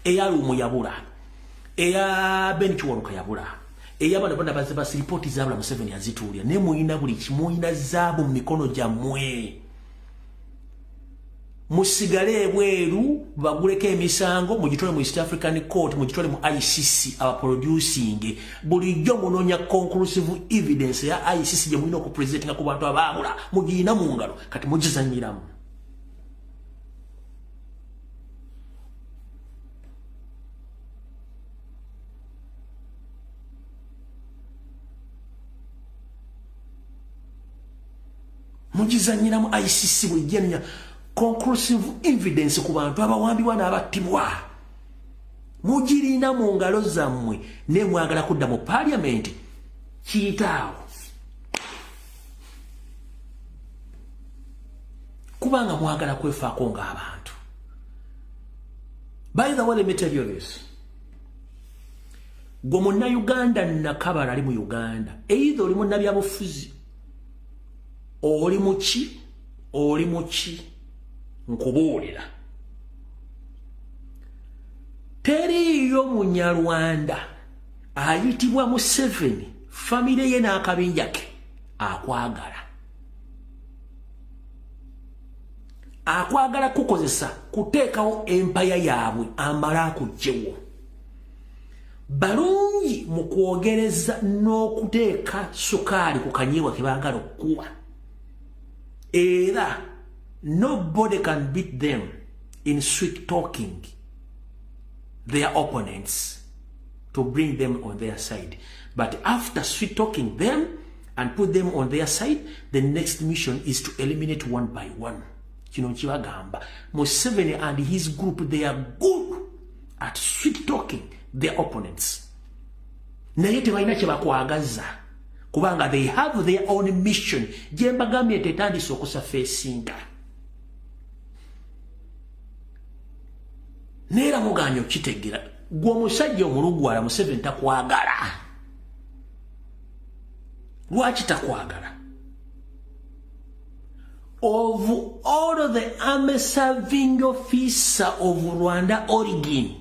Eya Lumu yabula, eya Ben Kiwanuka yabula, ey'abaana bonna bazze basi ripooti zaabula, Museveni yazituulira. Naye mulina buli kimu, mulina zaabu mu mikono gyammwe. Musigale ebweru baguleko emisango, mugitwale mu East African Court, mugitwale mu ICC abaproducing. Bulijjo munoonya conclusive evidence ya ICC gye mulina okupresentinga ku bantu abaabula, mugiyina mu ngalo, kati mugizannyiramu. Mugizannyiramu ICC bulijjo enonya conclusive evidence ku bantu abawambibwa n'abattibwa. Mugirina mu ngalo zammwe, ne mwagala kudda mu parliament kiyitaawo. Kubanga mwagala kwefaako ng'abantu. By the way, let me tell you this. Gwe munnayuganda nakabala ali mu Uganda, either oli munnabyabufuzi Oli muki, oli muki, nkubuulira. Teriiyo Munyarwanda ayitibwa Museveni, famire ye n'akabinja ke akwagala. Akwagala kukozesa kuteekawo empaya yaabwe amala akuggyewo. Balungi mu kwogereza n'okuteeka sukaali ku kanyeebwa ke baagala okukuwa. Era nobody can beat them in sweet talking their opponents to bring them on their side. But after sweet talking them and put them on their side, the next mission is to eliminate one by one. Kino kibagamba. Museveni and his group, they are good at sweet talking their opponents. Naye tebalina kye bakwagaza, kubanga they have their own mission. Gye mbagambye nti etandise okusafeesinga. Neera muganye okitegeera, gwe omusajja omulugwala Museveni takwagala. Lwaki takwagala? Of all of the army serving officer of Rwanda origin,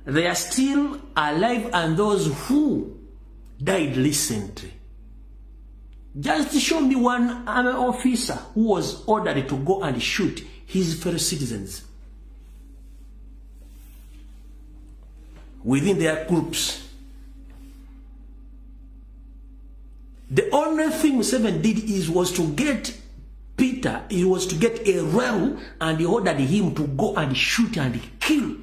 they are still alive, and those who died recently. Just show me one army officer who was ordered to go and shoot his fellow citizens within their groups. The only thing Museveni did was to get Peter, he was to get a Elwelu, and he ordered him to go and shoot and kill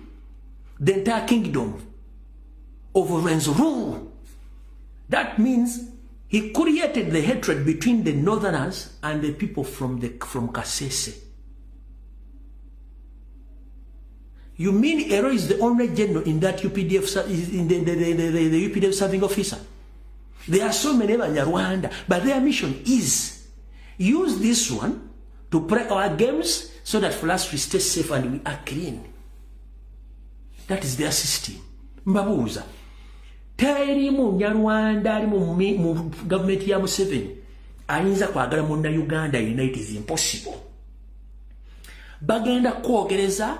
the entire kingdom of Rwenzururu. That means he created the hatred between the northerners and the people from Kasese. You mean Elwelu is the only general in that UPDF, in the UPDF serving officer? There are so many Banyarwanda, but their mission is use this one to play our games so that for us we stay safe and we are clean. That is their system. Mbabuuza, teri Munyarwanda ali mu government ya Museveni ayinza kwagala munna-Uganda unite is impossible. Bagenda kwogereza,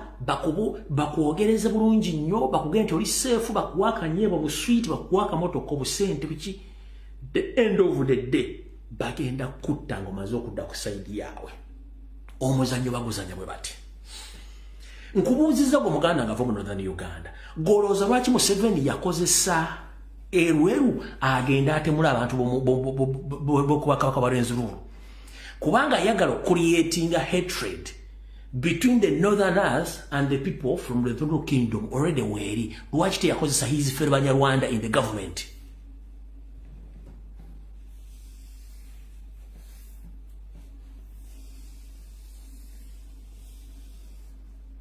bakwogereza bulungi nnyo, bakugenda nti oli safe, bakuwa akanyeebwa buswiti, bakuwa akamotoka obusente biki. The end of the day bagenda kutta ng'omaze okudda ku sayidi yaabwe. Omuzannyo baguzannya bwe bati. Nkubuuzizza gwe muganda nga ava mu Northern Uganda, golowooza lwaki Museveni yakozesa Elwelu agenda atemula abantu b'okubakabaka ba Rwenzururu? Kubanga ayagala okucreatinga hatred between the northerners and the people from the Rwenzururu kingdom already weeri. Lwaki teyakozesa his fellow Banyarwanda in the government?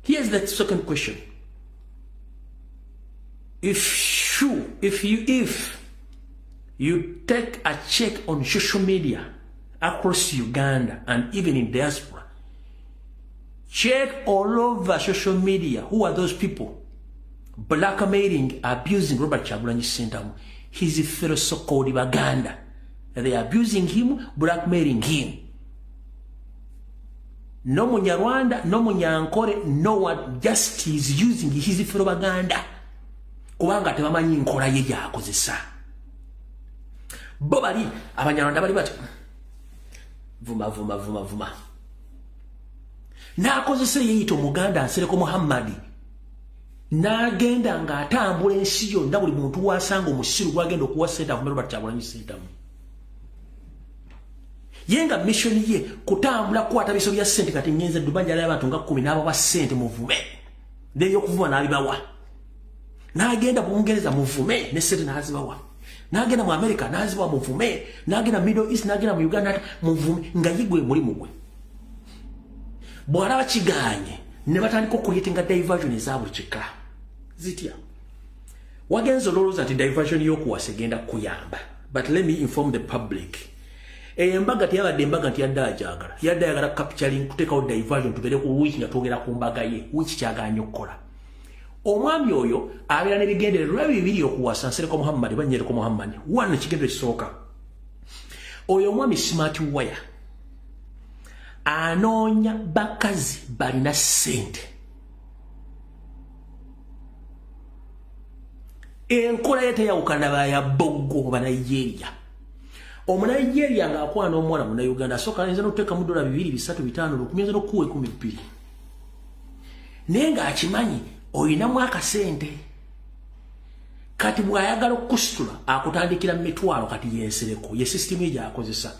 Here's the second question. If you take a check on social media across Uganda and even in diaspora, check all over social media, who are those people blackmailing, abusing Robert Kyagulanyi Ssentamu, his fellow so-called Baganda? They are abusing him, blackmailing him. No Munyarwanda, no Munyankore, no one, just he's using his fellow Baganda. Kubanga tebamanyi nkola ye gy'akozesa. Bo bali Abanyarwanda bali bati vuma vuma vuma vuma. N'akozesa yeyita Omuganda Nsereko Muhammad. N'agenda ng'atambula ensi yonna, buli muntu w'asanga omusiru gw'agenda okuwa ssente avume Robert Kyagulanyi Ssentamu. Ye nga mission ye kutambula kukwata biso bya ssente, kati ngenze Dubai njalayo abantu nga 10 n'abawa ssente muvume. N'ey'okuvuma n'abibawa. N'agenda Bungereza muvume ne ssente n'azibawa. N'agenda mu America n'azibawa muvume. N'agenda Middle East, n'agenda mu Uganda muvume, nga ye gwe mulimu gwe. Bw'alaba kigaanye ne batandika okuleetinga diversion eza buli kika. Zitya? Wagenze olowooza nti diversion y'okuwasa egenda kukuyamba. But let me inform the public. Embaga teyabadde embaga nti yadde agyagala. Yadde ayagala capturing, kuteekawo diversion tubeere ku wiiki nga twogera ku mbaga ye. Wiiki kyagaanye okukola. Omwami oyo abeera n'ebigendererwa bibiri okuwasa Nsereko Muhammad, Banyereko Muhammad. Wano ekigendererwa ekisooka, Oyo omwami Smart Wire anoonya bakazi balina ssente. Enkola ye teyawukana baya Boggo Banigeria. Omunigeria ng'akwana omuwala Munnayuganda asooka ayinza n'okuteekamu $2, 3, 5, 10, ayinza n'okukuwa 12. Naye ng'akimanyi oyinamu akasente. Kati bw'ayagala okukusitula akutandikira mu mitwalo kati yensereko ye sisitimu ye gy'akozesa.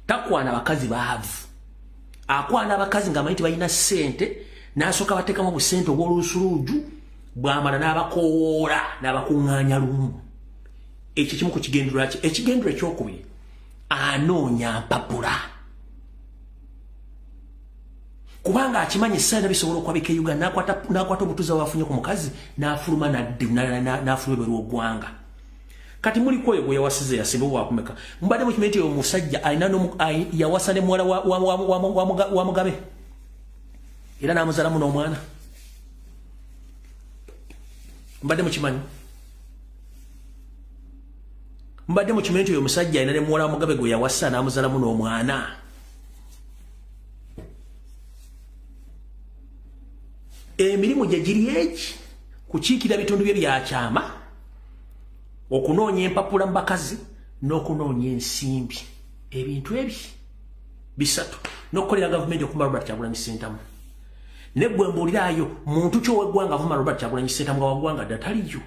Takwana bakazi baavu. Akwana abakazi ng'amanyi nti balina ssente n'asooka bateekamu obusente obw'olusuluuju bw'amala n'abakowoola n'abakuŋŋaanya lumu. Ekyo kimu ku kigendererwa kye. Ekigendererwa ekyokubiri, anoonya mpapula. Kubanga akimanyi essaawa bisobola okwabika e Uganda, n'akwata obutuuze bw'afunye ku mukazi n'afuluma n'afuluma ebweru w'eggwanga. Kati muliko oyo gwe yawasiza yasimba wakumeka. Mbadde mukimanyi nti omusajja alina yawasa ne muwala wa Mugabe era n'amuzaalamu n'omwana. Mbadde mukimanyi. Mbadde mukimanyi nti oyo omusajja alina ne muwala wa Mugabe gwe yawasa n'amuzaalamu n'omwana. Emirimu gye giri egi kukiikira bitundu bye byakyama, okunoonya empapula mu bakazi n'okunoonya ensimbi. Ebintu ebi bisatu n'okukolera gavumenti okuma Robert Kyagulanyi Ssentamu. Ne gwe mbuulirayo muntu ki ow'eggwanga avuma Robert Kyagulanyi Ssentamu nga waggwanga dda taliyo.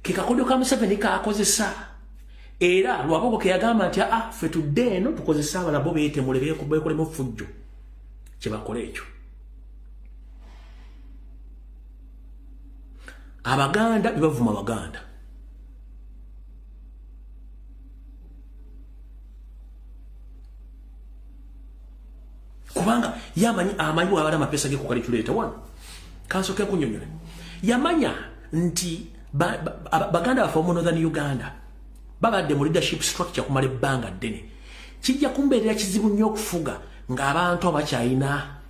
Ke kakodyo ka Museveni kaakozesa. Era Lwaboko ke yagamba nti aa ffe tudde eno tukozese abalala bo beetemule beekolemu effujjo. Kye bakola ekyo. Abaganda bebavuma Abaganda. Kubanga yamanyi amanyi bw'abala amapesa ge ku calculator wano. Kansooke nkunnyonnyole. Yamanya nti Baganda baffe mu Northern Uganda babadde mu leadership structure kumala ebbanga ddene. Kijja kumbeerera kizibu nnyo okufuga ng'abantu abakyalina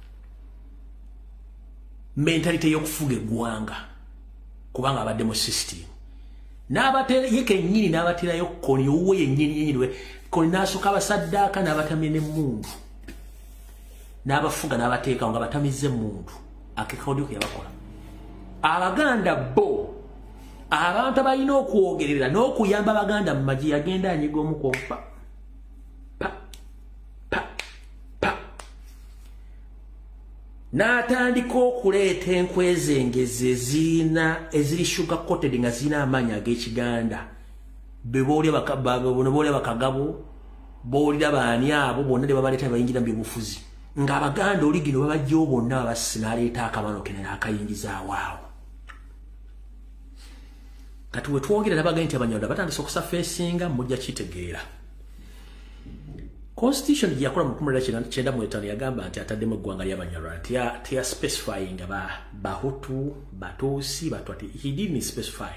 mentality y'okufuga eggwanga kubanga abadde mu system. N'abateera ye kennyini n'abateerayo Kony owuwe yennyini yennyini we Kony n'asooka abasaddaaka n'abatamya n'emmundu. N'abafuga n'abateekawo nga batamizza emmundu. Akekodyo ke yabakola. Abaganda bo abantu abalina okwogerera n'okuyamba Abaganda mu magye yagenda anyiga omukompa. Pa pa pa. N'atandika okuleeta enkwezengezi ezirina eziri sugar coated nga zirina amaanyi ag'Ekiganda. Be boolya bakagabo, boolira baani abo bonna ne babaleeta bayingira mu byobufuzi. Ng'Abaganda oligino babajjawo bonna babassi n'aleeta akabano ke n'akayingizaawo awo. Kati we twogera n'abaganda nti Abanyarwanda batandise okusafeesinga mujja kitegeera. Constitution gye yakola mu 1995 yagamba nti ataddemu eggwanga ly'Abanyarwanda teya specifying Bahutu, Batusi, Batwa. He didn't specify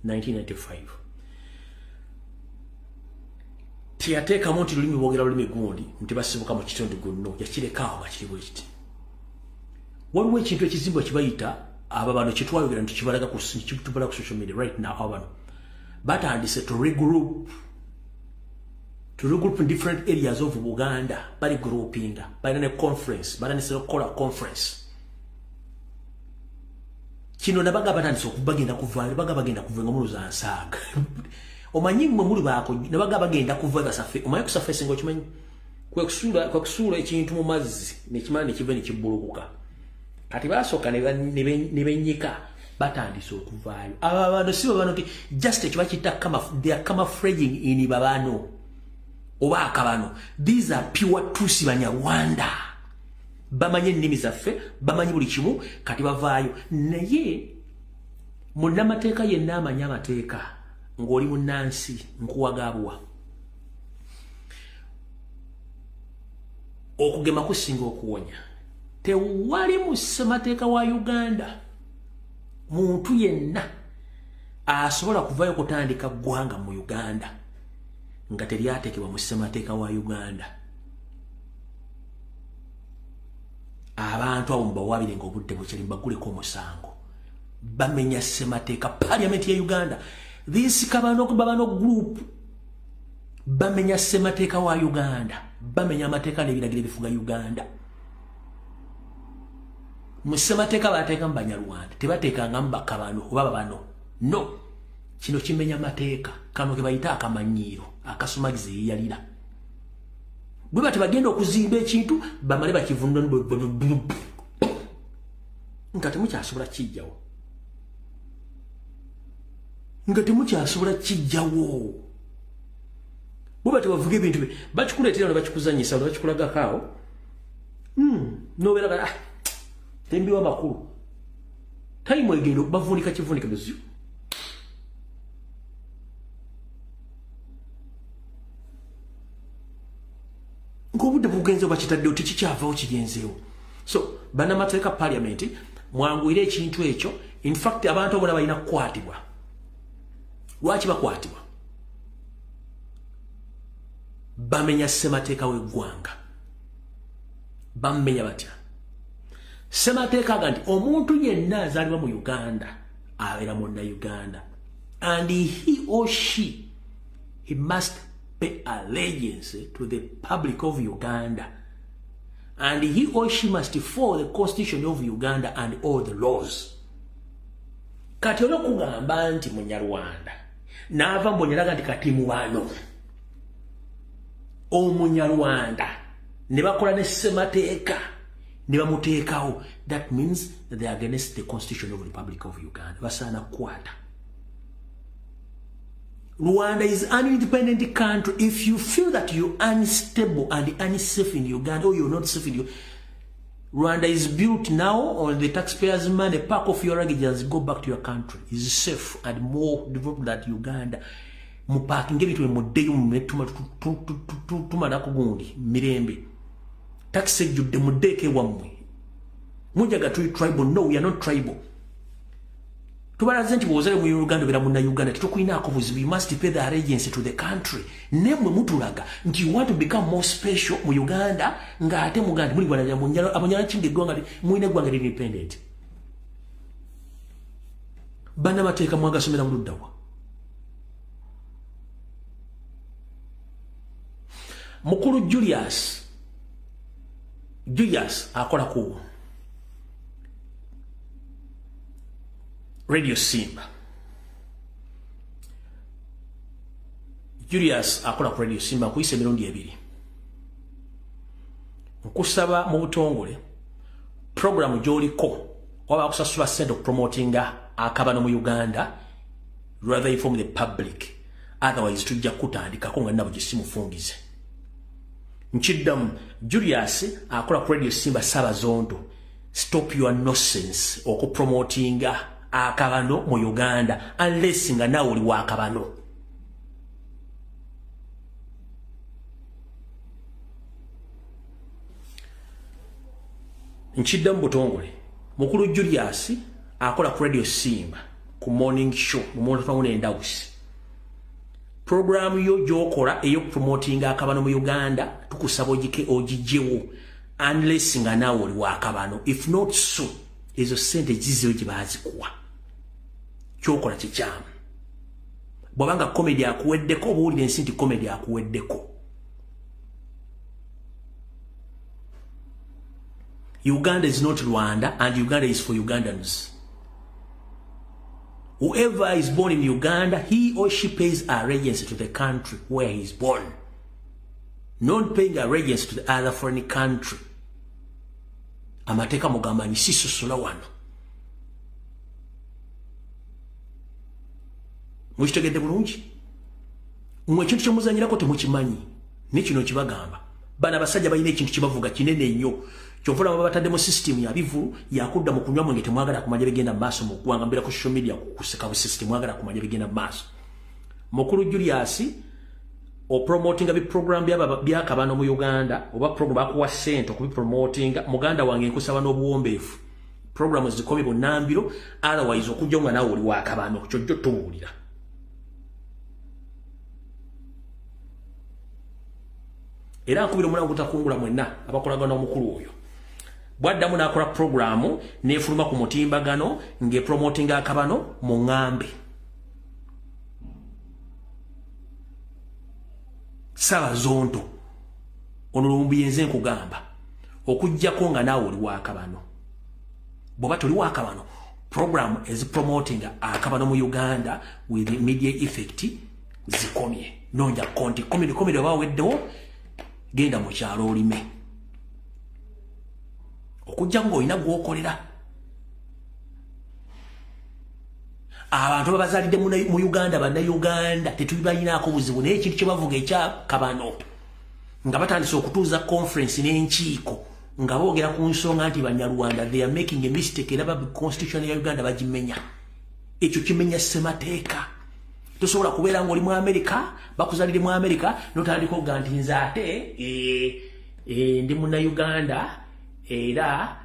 1995. Teyateekamu nti lulimi boogera lulimi gundi nti basibuka mu kitundu gunno, yakirekaawo nga kiri bwe kiti. Waliwo ekintu ekizimbu ekibayita aba bano kyetwayogera nti kibalaga ku social media right now. Aba bano batandise to regroup in different areas of Buganda. Bali groupinga, balina ne conference, batandise okukola conference. Kino nabaga batandise okubagenda kuvaayo, baga bagenda kuva nga muluza nsaaga. Omanyi mmwe muli baako nabaga bagenda kuva basafe. Omanyi kusafesinga okimanyi? Kwe kusuula ekintu mu mazzi nekimala nekiva nekibbulukuka. Kati basooka ne bennyika batandise okuvaayo. Aba bano si babano nti just ekyo bakiyita they are camouflaging in babano oba akabano. These are pure Tutsi Banyarwanda. Bamanyi ennimi zaffe, bamanyi buli kimu, kati bavaayo. Naye munnamateeka yenna amanyi amateeka ng'oli munnansi nkuwagaabuwa. Okugema kusinga okuwonya. Tewali mu ssemateeka wa Uganda muntu yenna asobola kuvaayo kutandika ggwanga mu Uganda nga teryateekebwa mu ssemateeka wa Uganda. Abantu abo mubawabire ng'obudde bukyali mbaguleko omusango. Bamenya ssemateeka. Parliament ya Uganda. This Kabano Babano group Bamenya ssemateeka wa Uganda, bamenya amateeka n'ebiragiro ebifuga Uganda. Mu ssemateeka bateeka mu Banyarwanda, tebateekanga mu bakabano oba babano. No, kino kimenya amateeka, kano ke bayita akamanyiiro, akasumagiza eyeyalira. Bwe bati bagenda okuzimba ekintu, bamale bakivunda nga temukyasobola kijjawo. Nga temukyasobola kijjawo. Bwe bati bavuga ebintu bakikuleetera ne bakikuzannyisa ne bakikulagako awo. N'obeera ah, tembiwa makulu. Tayimu egenda bavuunika kivuunika bizibu. Ng'obudde bugenze bakitaddewo tekikyavaawo kigenzeewo. So bannamateeka parliament mwanguyire ekintu ekyo. In fact abantu bonna balina kukwatibwa. Lwaki bakwatibwa? Bamenya ssemateeka w'eggwanga. Bamenya batya? Ssemateeka aga nti omuntu yenna azaalibwa mu Uganda abeera munnauganda, and he or she, he must pay allegiance to the public of Uganda, and he or she must follow the constitution of Uganda and all the laws. Kati olwokugamba nti Munyarwanda n'ava mbonyeraga nti kati mu bano Omunyarwanda ne bakola ne ssemateeka ne bamuteekawo, that means that they are against the constitution of the Republic of Uganda. Basaana kukwata. Rwanda is an independent country. If you feel that you're unstable and unsafe in Uganda, or you're not safe in Uganda, Rwanda is built now on the taxpayers' money. Pack off your luggage and go back to your country. It's safe and more developed than Uganda. Mupakinge ebintu muddeyo tumalako gundi mirembe. Tax ejjudde muddeeko ewammwe. Mujaga tuli tribal. No, we are not tribal. Tubalaze nti bw'ozale mu Uganda obeera munnauganda, tetukulinaako buzibu. You must pay the allegiance to the country. Nemmwe mutulaga nti you want to become more special mu Uganda, ng'ate muganda muli abanyala kinga eggwanga mulina eggwanga liri independent. Bannamateeka mwagasomera mu ludda wa? Mukulu Julius akola ku Radio Simba. Julius akola ku Radio Simba nkuyisa emirundi ebiri. Nkusaba mu butongole programu gy'oliko waba akusasula ssente okupromotinga akabano mu Uganda, rather inform the public, otherwise tujja kutandikako nga nabo gye simufungize. Nkiddamu, Julius akola ku Radio Simba Sabazonto, stop your nonsense okupromotinga akabano mu Uganda unless nga naawe oli wakabano. Nkiddamu butongole, mukulu Julius akola ku Radio Simba ku morning show mu Morning Endawusi, programu yo gy'okola ey'okupromotinga akabano mu Uganda tukusaba ogike ogigyewo unless nga naawe oli wakabano. If not so, ezo ssente zizeyo gye baazikuwa. Kyokola kikyamu. Bw'abanga comedy akuweddeko, obuwulira ensi nti comedy akuweddeko. Uganda is not Rwanda, and Uganda is for Ugandans. Whoever is born in Uganda, he or she pays allegiance to the country where he is born, not paying allegiance to the other foreign country. Amateeka mugamba ni sisosola wano. Mukitegedde bulungi? Mmwe ekintu kyemuzanyirako temukimanyi, ne kino kibagamba. Bano abasajja balina ekintu kibavuga kinene nnyo. Kyova olaba batadde mu system ya bivulu yakudda mu kunywa mwenge, temwagala kumanya bigenda mu maaso mu ggwanga. Mbeera ku social media kuseka bu system, mwagala kumanya bigenda mu maaso. Mukulu Julius, opromotinga bi program byakabano mu Uganda, oba program bakuwa ssente okubipromotinga, muganda wange nkusaba n'obuwombeefu, program zikome bunnambiro, otherwise okujja nga naawe oli wakabano kyojjo tubuulira. Era nkubira omulanga gutakungula mwenna abakolagana omukulu oyo. Bwaddamu n'akola programu n'efuluma ku mutimbagano ng'epromotinga akabano mu ŋŋambe. Sabazonto ono Lumbuye nze nkugamba okujjako nga naawe oli wakabano. Bw'oba toli wakabano, program is promoting akabano mu Uganda with immediate effect zikomye. Nonja konti komedi komedi oba weddewo genda mu kyalo olime. Okujja ng'olina gw'okolera. Abantu babazalidde mu Uganda, bannayuganda tetubibalinaako buzibu, naye ekintu kye bavuga ekya kabano nga batandise okutuuza conference n'enkiiko nga boogera ku nsonga nti Bannarwanda they are making a mistake, era constitution ya Uganda bagimenya. Ekyo kimenya ssemateeka. Tosobola kubeera ng'oli mu Amerika, bakuzalire mu Amerika, n'otandika okuga nti nze ate ndi munnayuganda era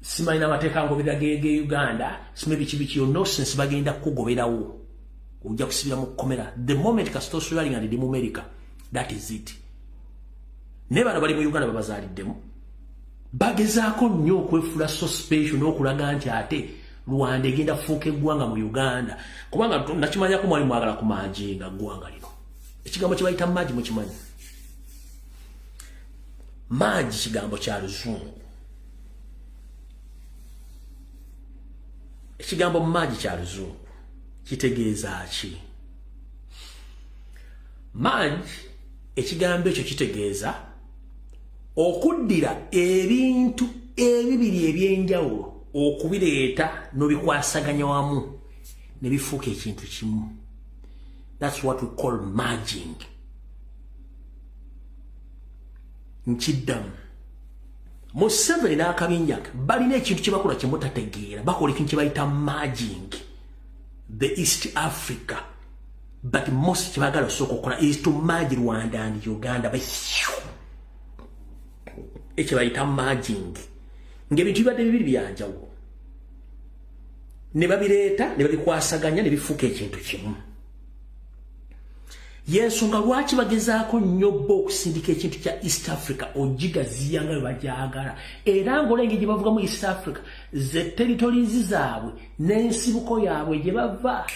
simanyi n'amateeka ngobera ge Uganda, simanyi biki biki, yo nonsense bagenda kukugoberawo. Ojja kusibira mu kkomera. The moment kasita oswera nga ndi mu America, that is it. Ne bano bali mu Uganda babazaaliddemu bagezaako nnyo okwefuula so special n'okulaga nti ate Rwanda egenda kufuuka eggwanga mu Uganda, kubanga nakimanyako mwali mwagala kumanjinga ggwanga lino. Ekigambo kye bayita maji mukimanyi? Maji kigambo kya Luzungu. Ekigambo maji kya Luzungu kitegeeza ki? Maji ekigambo ekyo kitegeeza okuddira ebintu ebibiri ebyenjawulo okubireeta n'obikwasaganya wamu ne bifuuka ekintu kimu. That's what we call merging. Nkiddamu. Museveni n'akabinja ke balina ekintu kye bakola kye mutategeera. Bakola ekintu kye bayita merging the East Africa, but most kye baagala osooka okukola is to merge Rwanda and Uganda. Ekyo bayita merging, ng'ebintu bibadde bibiri byanjawulo ne babireeta ne babikwasaganya ne bifuuka ekintu kimu. Yensonga lwaki bagezaako nnyo bo okusindika ekintu kya East Africa ogigaziya nga bwe bagyagala, era ng'olengeri gye bavugamu East Africa ze territories zaabwe n'ensibuko yaabwe gye bava.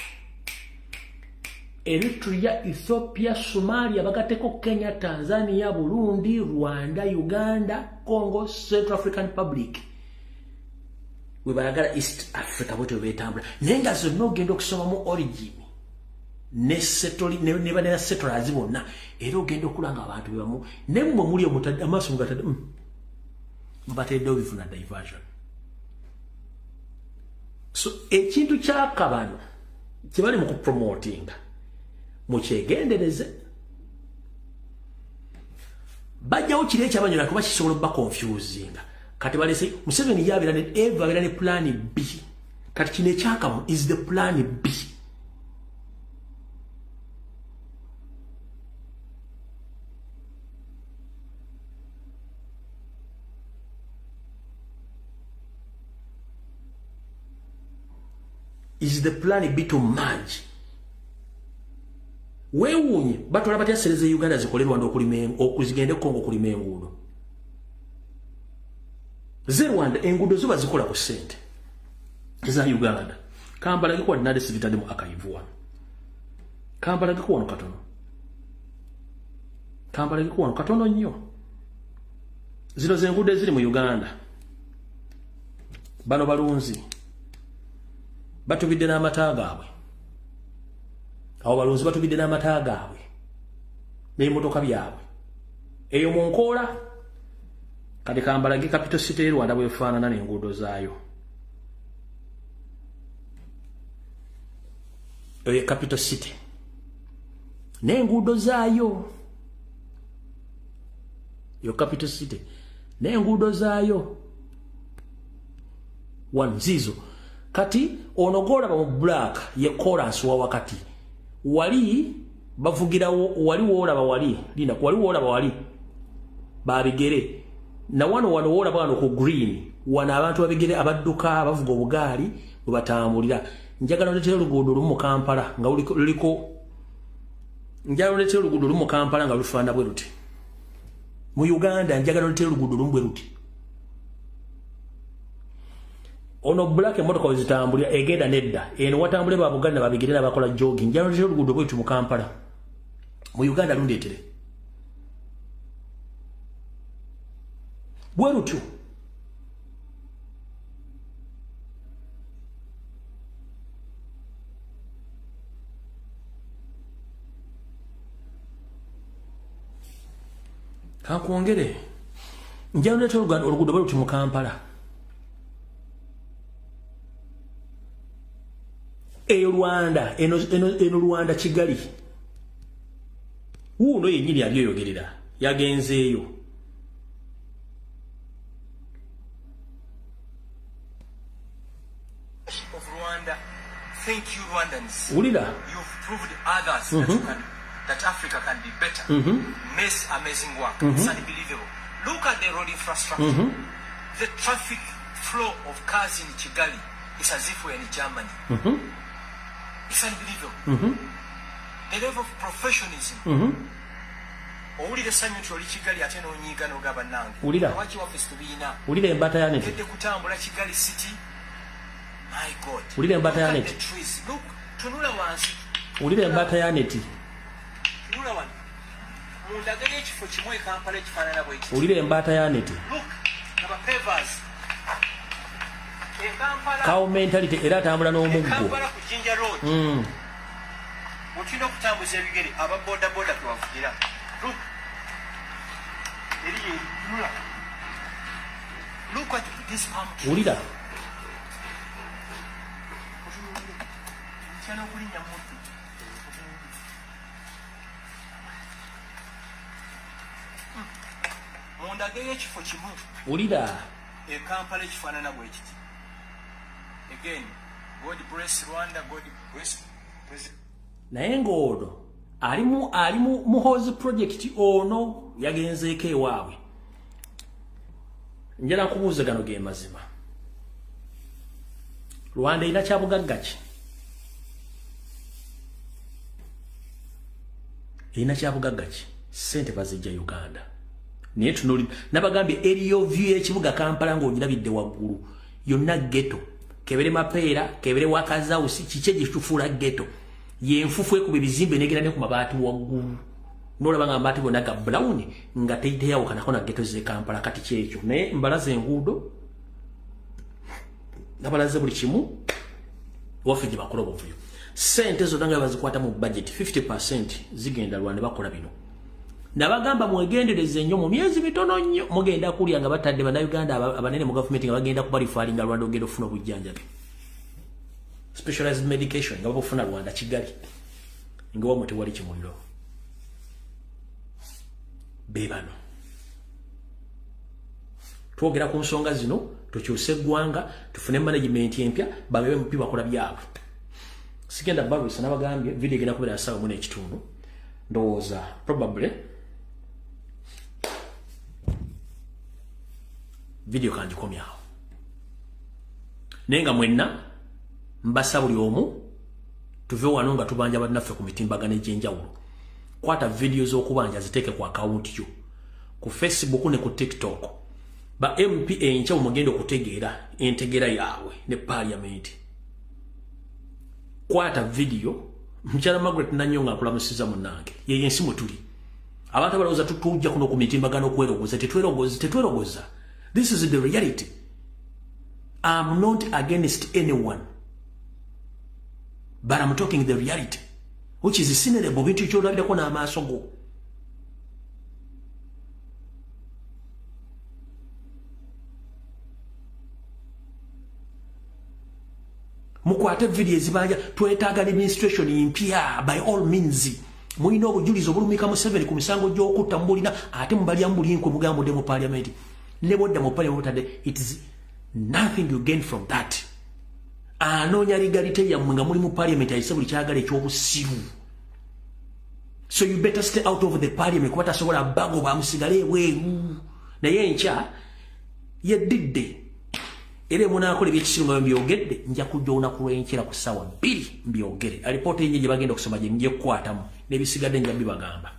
Eritrea, Ethiopia, Somalia, bagateko Kenya, Tanzania, Burundi, Rwanda, Uganda, Congo, Central African Republic. We baagala East Africa bwetyo beetambula. Naye nga zonna ogenda okusomamu origin ne banera settlers bonna, era ogenda okulanga abantu be bamu ne mmwe muli omutadde amaaso mugatadde mubateddewo bifuna diversion. So ekintu kya kabano kye bali mu kupromotinga mukyegendereze. Bajjawo kiri ekyabanyula kuba kisobola okuba confusinga. Kati balese Museveni yabeera ne Eva abeera ne plan B. Kati kino ekyakabano is the plan B. Is the plan B to merge. Weewuunye batwala batya sente ze Uganda zikole Rwanda okulima okuzigende Congo okulima enguudo. Ze Rwanda enguudo zo bazikola ku ssente eza Uganda. Kampala gikuwa nade sibitadde mu archive wano. Kampala gikuwa wano katono. Kampala gikuwa wano katono nnyo. Zino ze enguudo eziri mu Uganda. Bano balunzi batubidde n'amata gaabwe. Abo balunzi batubidde n'amata gaabwe n'ebimotoka byabwe eyo mu nkoola. Kati kambalage capital city y'e Rwanda bw'efaanana n'enguudo zaayo. Eyo capital city n'enguudo zaayo. Yo capital city n'enguudo zaayo one zizo. Kati ono gw'olaba mu black ye kolansi wa wakati wali bavugirawo, wali woolaba wali linda, wali woolaba wali babigere, na wano wano woolaba wano ku green wano abantu babigere abadduka abavuga obugaali bwe batambulira. Njagala oleetere oluguudo lumu mu Kampala nga luliko, njagala oleetere oluguudo lumu mu Kampala nga lufaanana bwe luti. Mu Uganda njagala oleetere oluguudo lumu bwe luti. Ono black emmotoka we zitambulira egenda nedda eno watambule babuganda babigere n'abakola jogging. Njagala oleetere oluguudo bwe luti mu Kampala Mu Uganda lundeetere. Bwe lutyo. Kankwongere. Njalo leeta oluguudo bwe luti mu Kampala. Eyo Rwanda, eno Rwanda Kigali. Wuuno yennyini abyeyogerera, yagenzeeyo. Of Rwanda, thank you Rwandans. Wulira. You've proved others that you can, that Africa can be better. Miss amazing work. It's unbelievable. Look at the road infrastructure. The traffic flow of cars in Kigali is as if we're in Germany. It's unbelievable. The level of professionalism. Owulira essanyu nti oli Kigali ate n'onyiiga n'ogaba nange. Lwaki waffe situbiina? Wulira embaata ya neti. Ngedde kutambula Kigali City. My God. Wulira embaata ya neti. Look, tunula wansi. Wulira embaata ya neti. Tunula wano. Mundage ekifo kimu e Kampala ekifaanana bwe kiti. Wulira embaata ya neti. Look, aba pavers. E Kampala. Cow mentality era atambula n'omuggo. E Kampala ku Jinja Road. Otulina okutambuza ebigere aba boda boda kwe bavugira. Look. Eriye tunula. Look at this palm tree. Wulira. Ntya n'okulinnya muddu. Mundageyo ekifo kimu. Wulira. E Kampala ekifaanana bwe kiti. Again, God bless Rwanda, God bless President. Naye ng'ono ali mu Muhoozi project ono yagenzeeko ewaabwe. Njala nkubuuze gano ge mazima. Rwanda erina kyabugagga ki? Erina kyabugagga ki? Ssente bazijja Uganda. Naye tunuulira nabagambye eriyo view y'ekibuga Kampala ng'ogirabidde waggulu yonna ghetto. Kebere Mapeera, kebere Wakazawusi, kiki ekitufuula ghetto? Yenfufu ekuba ebizimbe negera ne ku mabaati waggulu. N'olaba nga amabaati gonna ga brown nga teyawukanako na ghetto z'e Kampala. Kati kyekyo. Naye mbalaze enguudo, nabalaze buli kimu, waffe gye bakola obuvuyo. Ssente zonna nga bazikwata mu budget 50% zigenda Rwanda bakola bino. Nabagamba mwegendereze nnyo mu myezi mitono nnyo mugenda kulya nga batadde bannayuganda abanene mu gavumenti nga bagenda kubalifaalinga Rwanda ogenda okufuna obujjanjabi. Specialized medication nga babufuna Rwanda Kigali. Nga wamwe tewali kimuliro. Be bano. Twogera ku nsonga zino, tukyuse eggwanga, tufune management empya, babe MP bakola byabwe. Sigenda balwisa nabagambye video egenda kubeera ssaawa 4:15. Ndowooza probably video kangikomyawo. Naye nga mwenna mbasa buli omu tuve wano nga tubanja bannaffe ku mitimbagano egy'enjawulo. Kwata video z'okubanja ziteeke ku account yo ku Facebook ne ku TikTok. Ba MP enkya mugenda okutegeera entegeera yaabwe ne parliament. Kwata video mukyala Margaret Nanyonga akulamusiza munnange. Ye ensi mwe tuli. Abantu abalowooza tutujja kuno ku mitimbagano okwerogoza, tetwerogoza. This is the reality. I'm not against anyone, but I'm talking the reality, which is sinable bintu ky'olabirako n'amaaso go. Mukwate video ezibanja, twetaaga administration mpya by all means. Mulina obujulizi obulumika Museveni ku misango gy'okutta mulina ate mubalya mulinkwe mugambudde mu parliament. Ne bwodda mu parliament otadde, it is nothing you gain from that. Anoonya legality yammwe nga muli mu parliament ayise buli kyagala eky'obusiru. So you better stay out of the parliament kuba tasobola bagoba musigale ebweru. Naye enkya yeddidde era munaakola ebyekisiru nga mbyogedde, nja kujja olunaku lw'enkeera ku ssaawa 2 mbyogere. Alipoota ennyo gye bagenda okusoma gye nja kukwatamu n'ebisigadde nja bibagamba.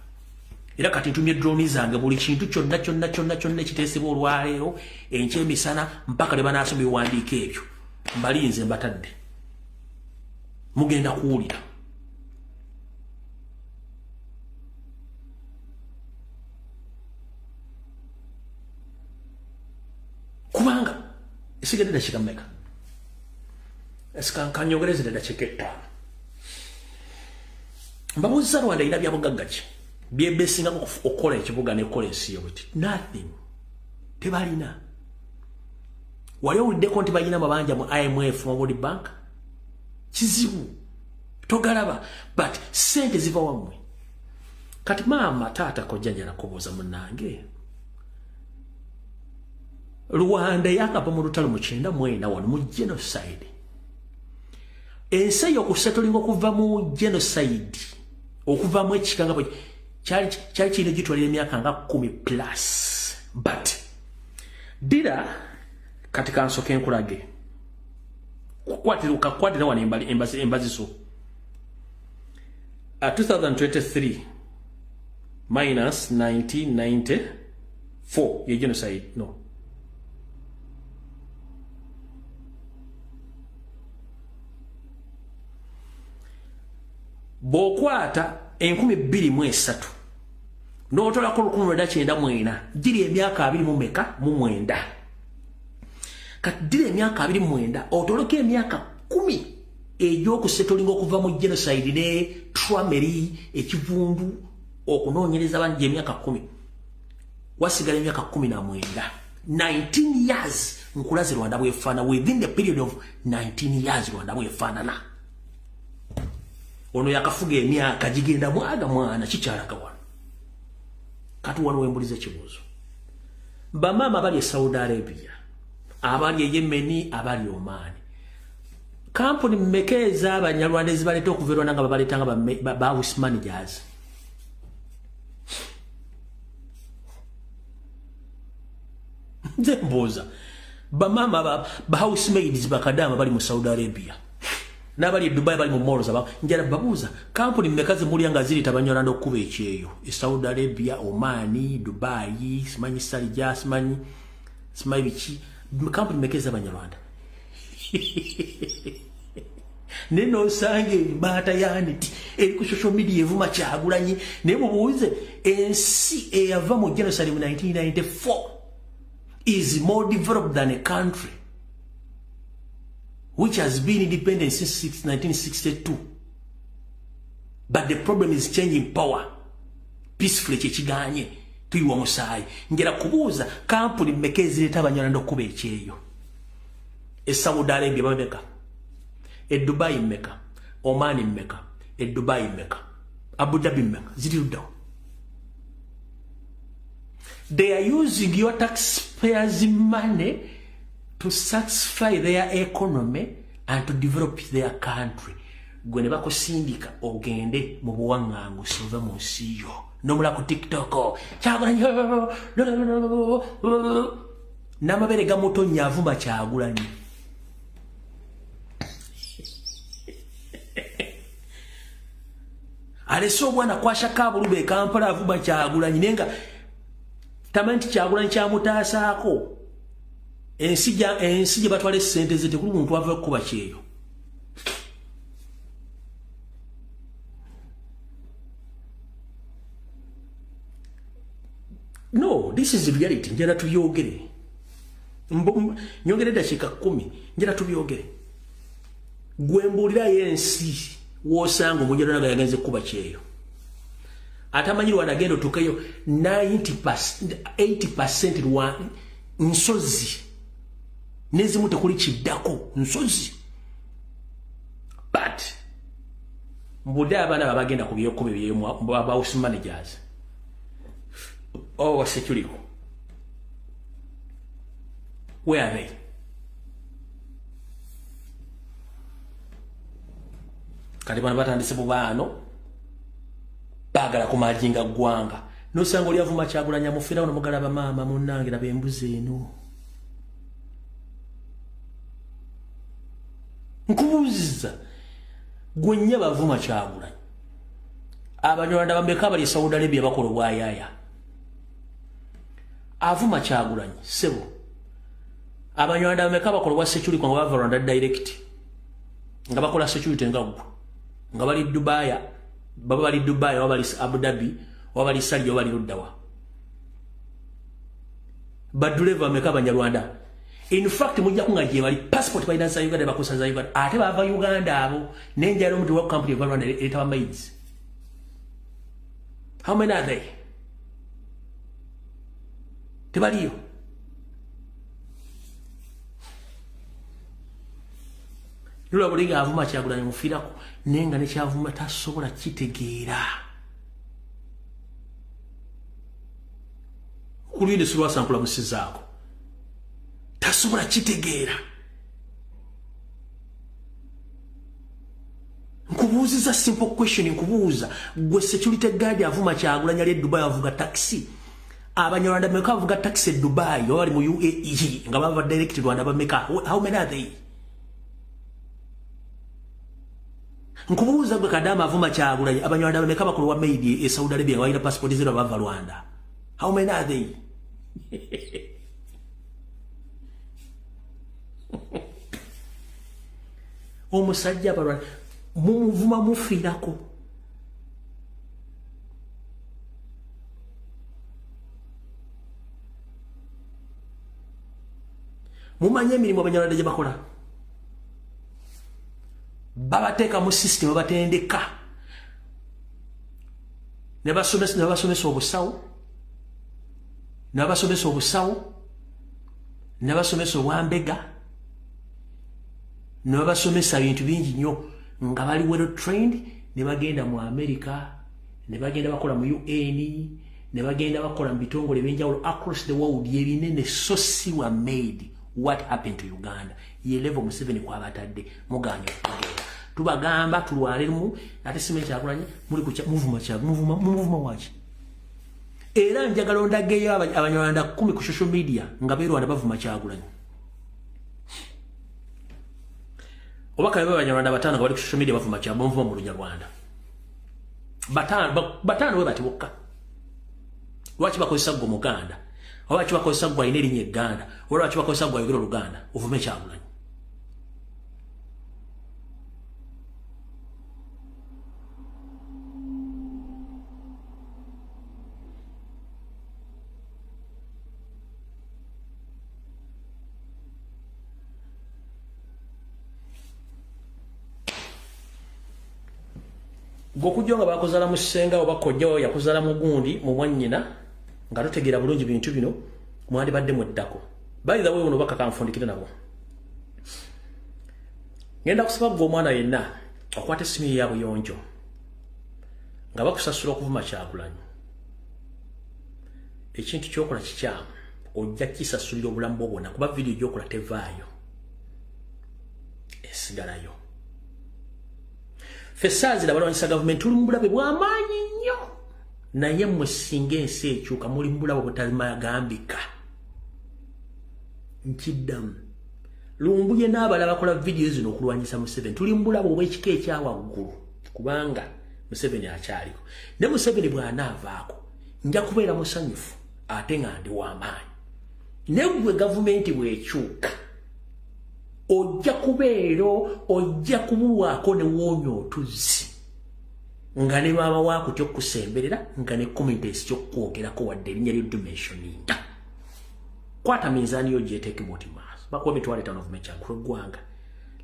Era kati ntumye drone zange buli kintu kyonna kyonna kyonna kyonna ekiteesebwa olwaleero enkya emisana mpaka lwe banaasoma ebiwandiiko ebyo. Mbalinze mbatadde. Mugenda kuwulira. Kubanga esigadde dakiika mmeka? Kanyongereze dakiika 5. Mbabuuza, Rwanda erina byabugagga ki byebesingako okukola ekibuga n'ekukola ensi yo bweti? Nothing. Tebalina. Wali owuliddeko nti balina amabanja mu IMF, mu World Bank? Kizibu, togalaba, but sente ziva wammwe. Kati maama, taata, kojja, njala kubuuza munnange, Rwanda yakava mu lutalo mu 94 wano mu genocide. Ensi eyo okusettlinga okuva mu genocide, okuvamu ekikanga kyali kirina gitwalira emyaka nga 10 plus. But dira kati kansoke nkulage, kukwatira wano embaziso 2023 minus 1994 ye genocide. No, bw'okwata 2003 n'otolako 1994, giri emyaka 29. Kati dira emyaka 29 otoleko emyaka 10 egy'okusettlinga okuva mu genocide ne trauma eri ekivundu, okunoonyereza bangi, emyaka 10, wasigala emyaka 19, 19 years. Nkulaze Rwanda bwefaana within the period of 19 years. Rwanda bwefaanana, ono yakafuga emyaka gigenda mwaga mwana kikyalaga wano. Kati wano wembuliza ekibuuzo, bamaama abali e Saudi Arabia, abali e Yemeni, abali Oman, kampuni mmeka ez'Abanyarwanda ezibaleeta okuva e Rwanda nga babaleeta nga ba house managers? Nze mbuuza bamaama ba house maids, bakadaama bali mu Saudi Arabia n'abali e Dubai, bali mu malls, aba njala babuuza, kampuni mmeka zemulya nga ziyita Abanyarwanda okukuba ekyeyo e Saudi Arabia, Omani, Dubai, simanyi Sharjah, simanyi biki? Kampuni mmeka ez'Abanyarwanda? Naye nosanga embaata yaniti eri ku social media evuma Kyagulanyi. Naye mubuuze, ensi eyava mu genocide mu 1994 is more developed than a country which has been independent since 1962. But the problem is changing power peacefully. Kyekiganye, tuyiwa musaayi. Njala kubuuza, kampuni mmeka ezireeta Abanyarwanda okuba ekyeyo e Saudi Arabia? Bameka? E Dubai mmeka? Oman mmeka? E Dubai mmeka? Abu Dhabi mmeka? Ziri luddawo? They are using your taxpayers' money to satisfy their economy and to develop their country. Gwe ne bakusindika ogende mu buwaŋŋanguse, ove mu nsi yo, nomula ku TikTok, Kyagulanyi, n'amabeere gamutonnya, avuma Kyagulanyi. Alese obwana kwashaka abulube e Kampala, avuma Kyagulanyi, naye nga tamanyi nti Kyagulanyi kyamutaasaako. Ensi gye batwala essente ze tekuli muntu ava okukuba kyeyo. No, this is reality. Njala tubyogere, nyongere dakiika 10, njala tubyogere. Gwe mbuulirayo ensi wosanga omunyarwanda nga yagenze kukuba kyeyo, atamanyi Rwanda agenda otuukeyo 80% lwa nsozi, nezimu tekuli kiddako, nsozi. But mbudde abaana babagenda ku byokuba ebyo, house managers oba security, where are they? Kati bano batandise bubaano baagala kumajinga ggwanga. Nosanga oli avuma Kyagulanyi, amufirawo nomugalaba. Maama munnange, laba embuzi eno. Nkubuuziza gwe nnyo, bavuma Kyagulanyi, Abanyarwanda bameka abali e Saudi Arabia bakola obwayaaya? Avuma Kyagulanyi, sebo, Abanyarwanda bameka bakola obwa security nga bava Rwanda direct, nga bakola security nga ggwe, nga bali Dubai, baba bali Dubai oba bali Abu Dhabi oba bali Sharjah oba bali luddawa? Baduleva bameka Abanyarwanda? In fact mujja kunga gye bali passport balina za Uganda bakosa za Uganda ate bava Uganda abo nenjalo omuntu wa company eva Rwanda etaba maids. How many are they? Tebaliyo. Lula bulinga avuma Kyagulanyi mufiirako nenga ne kyavuma tasobola kitegeera. Kulinde sulwasa nkula musizaako. Tasobola kitegeera. Nkubuuziza simple question, nkubuuza gwe security guard avuma Kyagulanyi ali e Dubai avuga taxi. Abanyarwanda meka avuga taxi e Dubai oba bali mu UAE nga bava direct Rwanda bameka. How many are they? Nkubuuza gwe Kadama avuma Kyagulanyi abanyarwanda bameka bakulu wa maid e Saudi Arabia nga balina passport zero bava Rwanda. How many are they? Omusajja abalwana mumuvuma mufiirako. Mumanye emirimu abanyarwanda gye bakola. Babateeka mu system babatendeka. Ne basomesa obusawo. Ne basomesa obusawo. Ne basomesa obwambega. Ne basomesa ebintu bingi nnyo nga bali well trained ne bagenda mu America, ne bagenda bakola mu UN, ne bagenda bakola mu bitongole ebyenjawulo across the world ebinene. So si wa made what happened to Uganda. Ye level Museveni kwabatadde muganye okugenda. Tubagamba tulwalemu ate simanyi Kyagulanyi muli ku muvuma Kyagulanyi muvuma waki. Era njagala ondageyo abanyarwanda 10 ku social media nga beerwanda bavuma Kyagulanyi. Oba kale abanyarwanda batano nga bali ku social media bavuma Kyagulanyi bavuma mu Lunyarwanda. Batano we bati bokka. Lwaki bakozesa gwe Muganda? Oba lwaki bakozesa gwe alina erinnya Egganda? Oba lwaki bakozesa gwe ayogera Oluganda? Ovume Kyagulanyi. Gokujja nga bakozala mu ssenga oba kojja oyo yakuzala mu gundi mu mwannyina nga totegeera bulungi bintu bino mwandibadde mweddako. By the way, ono bakakanfundikire nabo. Ngenda kusaba gwe omwana yenna okwata essimu ye ya buyonjo nga bakusasula okuvuma Kyagulanyi. Ekintu ky'okola kikyamu ojja kisasulira obulamu bwo bwonna kuba vidiyo gy'okola tevaayo, esigalayo. Ffe abalwanyisa gavumenti tuli mu bulabe bw'amaanyi nnyo, naye mmwe singa ensi ekyuka muli mu bulabe obutamagambika. Nkiddamu, Lumbuye n'abalala bakola vidiyo zino okulwanyisa Museveni tuli mu bulabe obw'ekika ekya waggulu kubanga Museveni akyaliko. Ne Museveni bw'anaavaako nja kubeera musanyufu ate nga ndi w'amaanyi. Ne ggwe gavumenti bw'ekyuka ojja kubeera ojja kubulwako ne woonya otuzzi nga ne maama waakutya okusemberera nga ne community kyokwogerako wadde erinnya lyo dimensioninga. Kwata minzaani yo gyeteeke bw'oti maaso bakuwa 500 ovume Kyagulanyi eggwanga.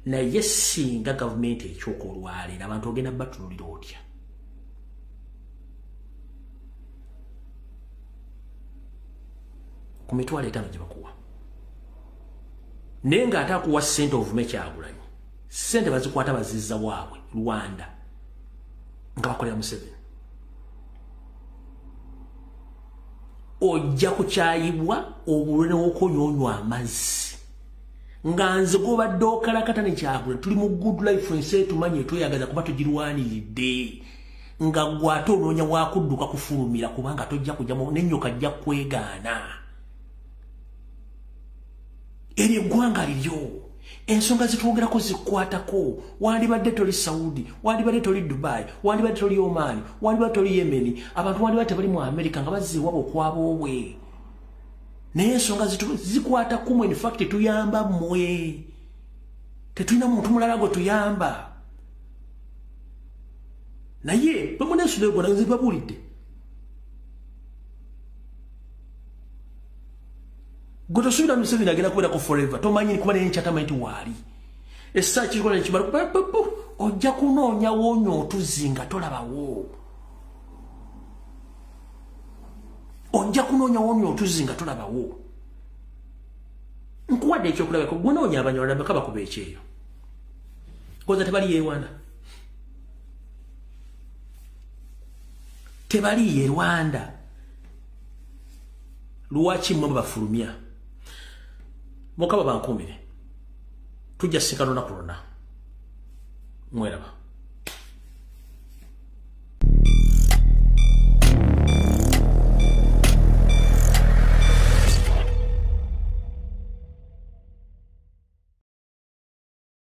Naye singa gavumenti ekyuka olwaleero abantu ogenda batunulira otya? Ku 500 gye bakuwa. Naye ng'ate akuwa ssente ovume Kyagulanyi, ssente bazikwata bazizza waabwe Rwanda nga bakolera Museveni. Ojja kukyayibwa obulwe n'okonyonywa amazzi nga nze gw'obadde okalakata ne Kyagulanyi tuli mu good life ensi etumanyi etweyagaza kuba tugirwaniridde nga gwe ate onoonya wakudduka kufulumira kubanga tojja kujja n'ennyoka ajja kwegaana. Eryo eggwanga liryo, ensonga zitwogerako zikwatako. Wandibadde toli Saudi, wandibadde toli Dubai, wandibadde toli Oman, wandibadde toli Yemen, abantu wandibadde tebali mu America nga bazze ewaabwe okwaboobwe. Naye ensonga zikwatako mmwe. In fact tuyamba mmwe, tetulina muntu mulala gwe tuyamba. Naye bamuneesula gwe nze babuulidde. Gwe tosuubira Museveni agenda kubeerako forever, tomanyi kuba naye nkyatamanyi ti waali. Essa kikola nekimala, ojja kunoonya woonya otuzzi nga tolabawo. Ojja kunoonya woonya otuzzi nga tolabawo. Nkuwadde ekyokulabako, gunoonya Abanyarwanda baka bakuba ekyeyo. Koza tebali ye Rwanda. Tebali ye Rwanda. Lwaki mmwe bafulumya? Mukama bankuumire. Tujja sisinkana lunaku lwonna. Mweraba.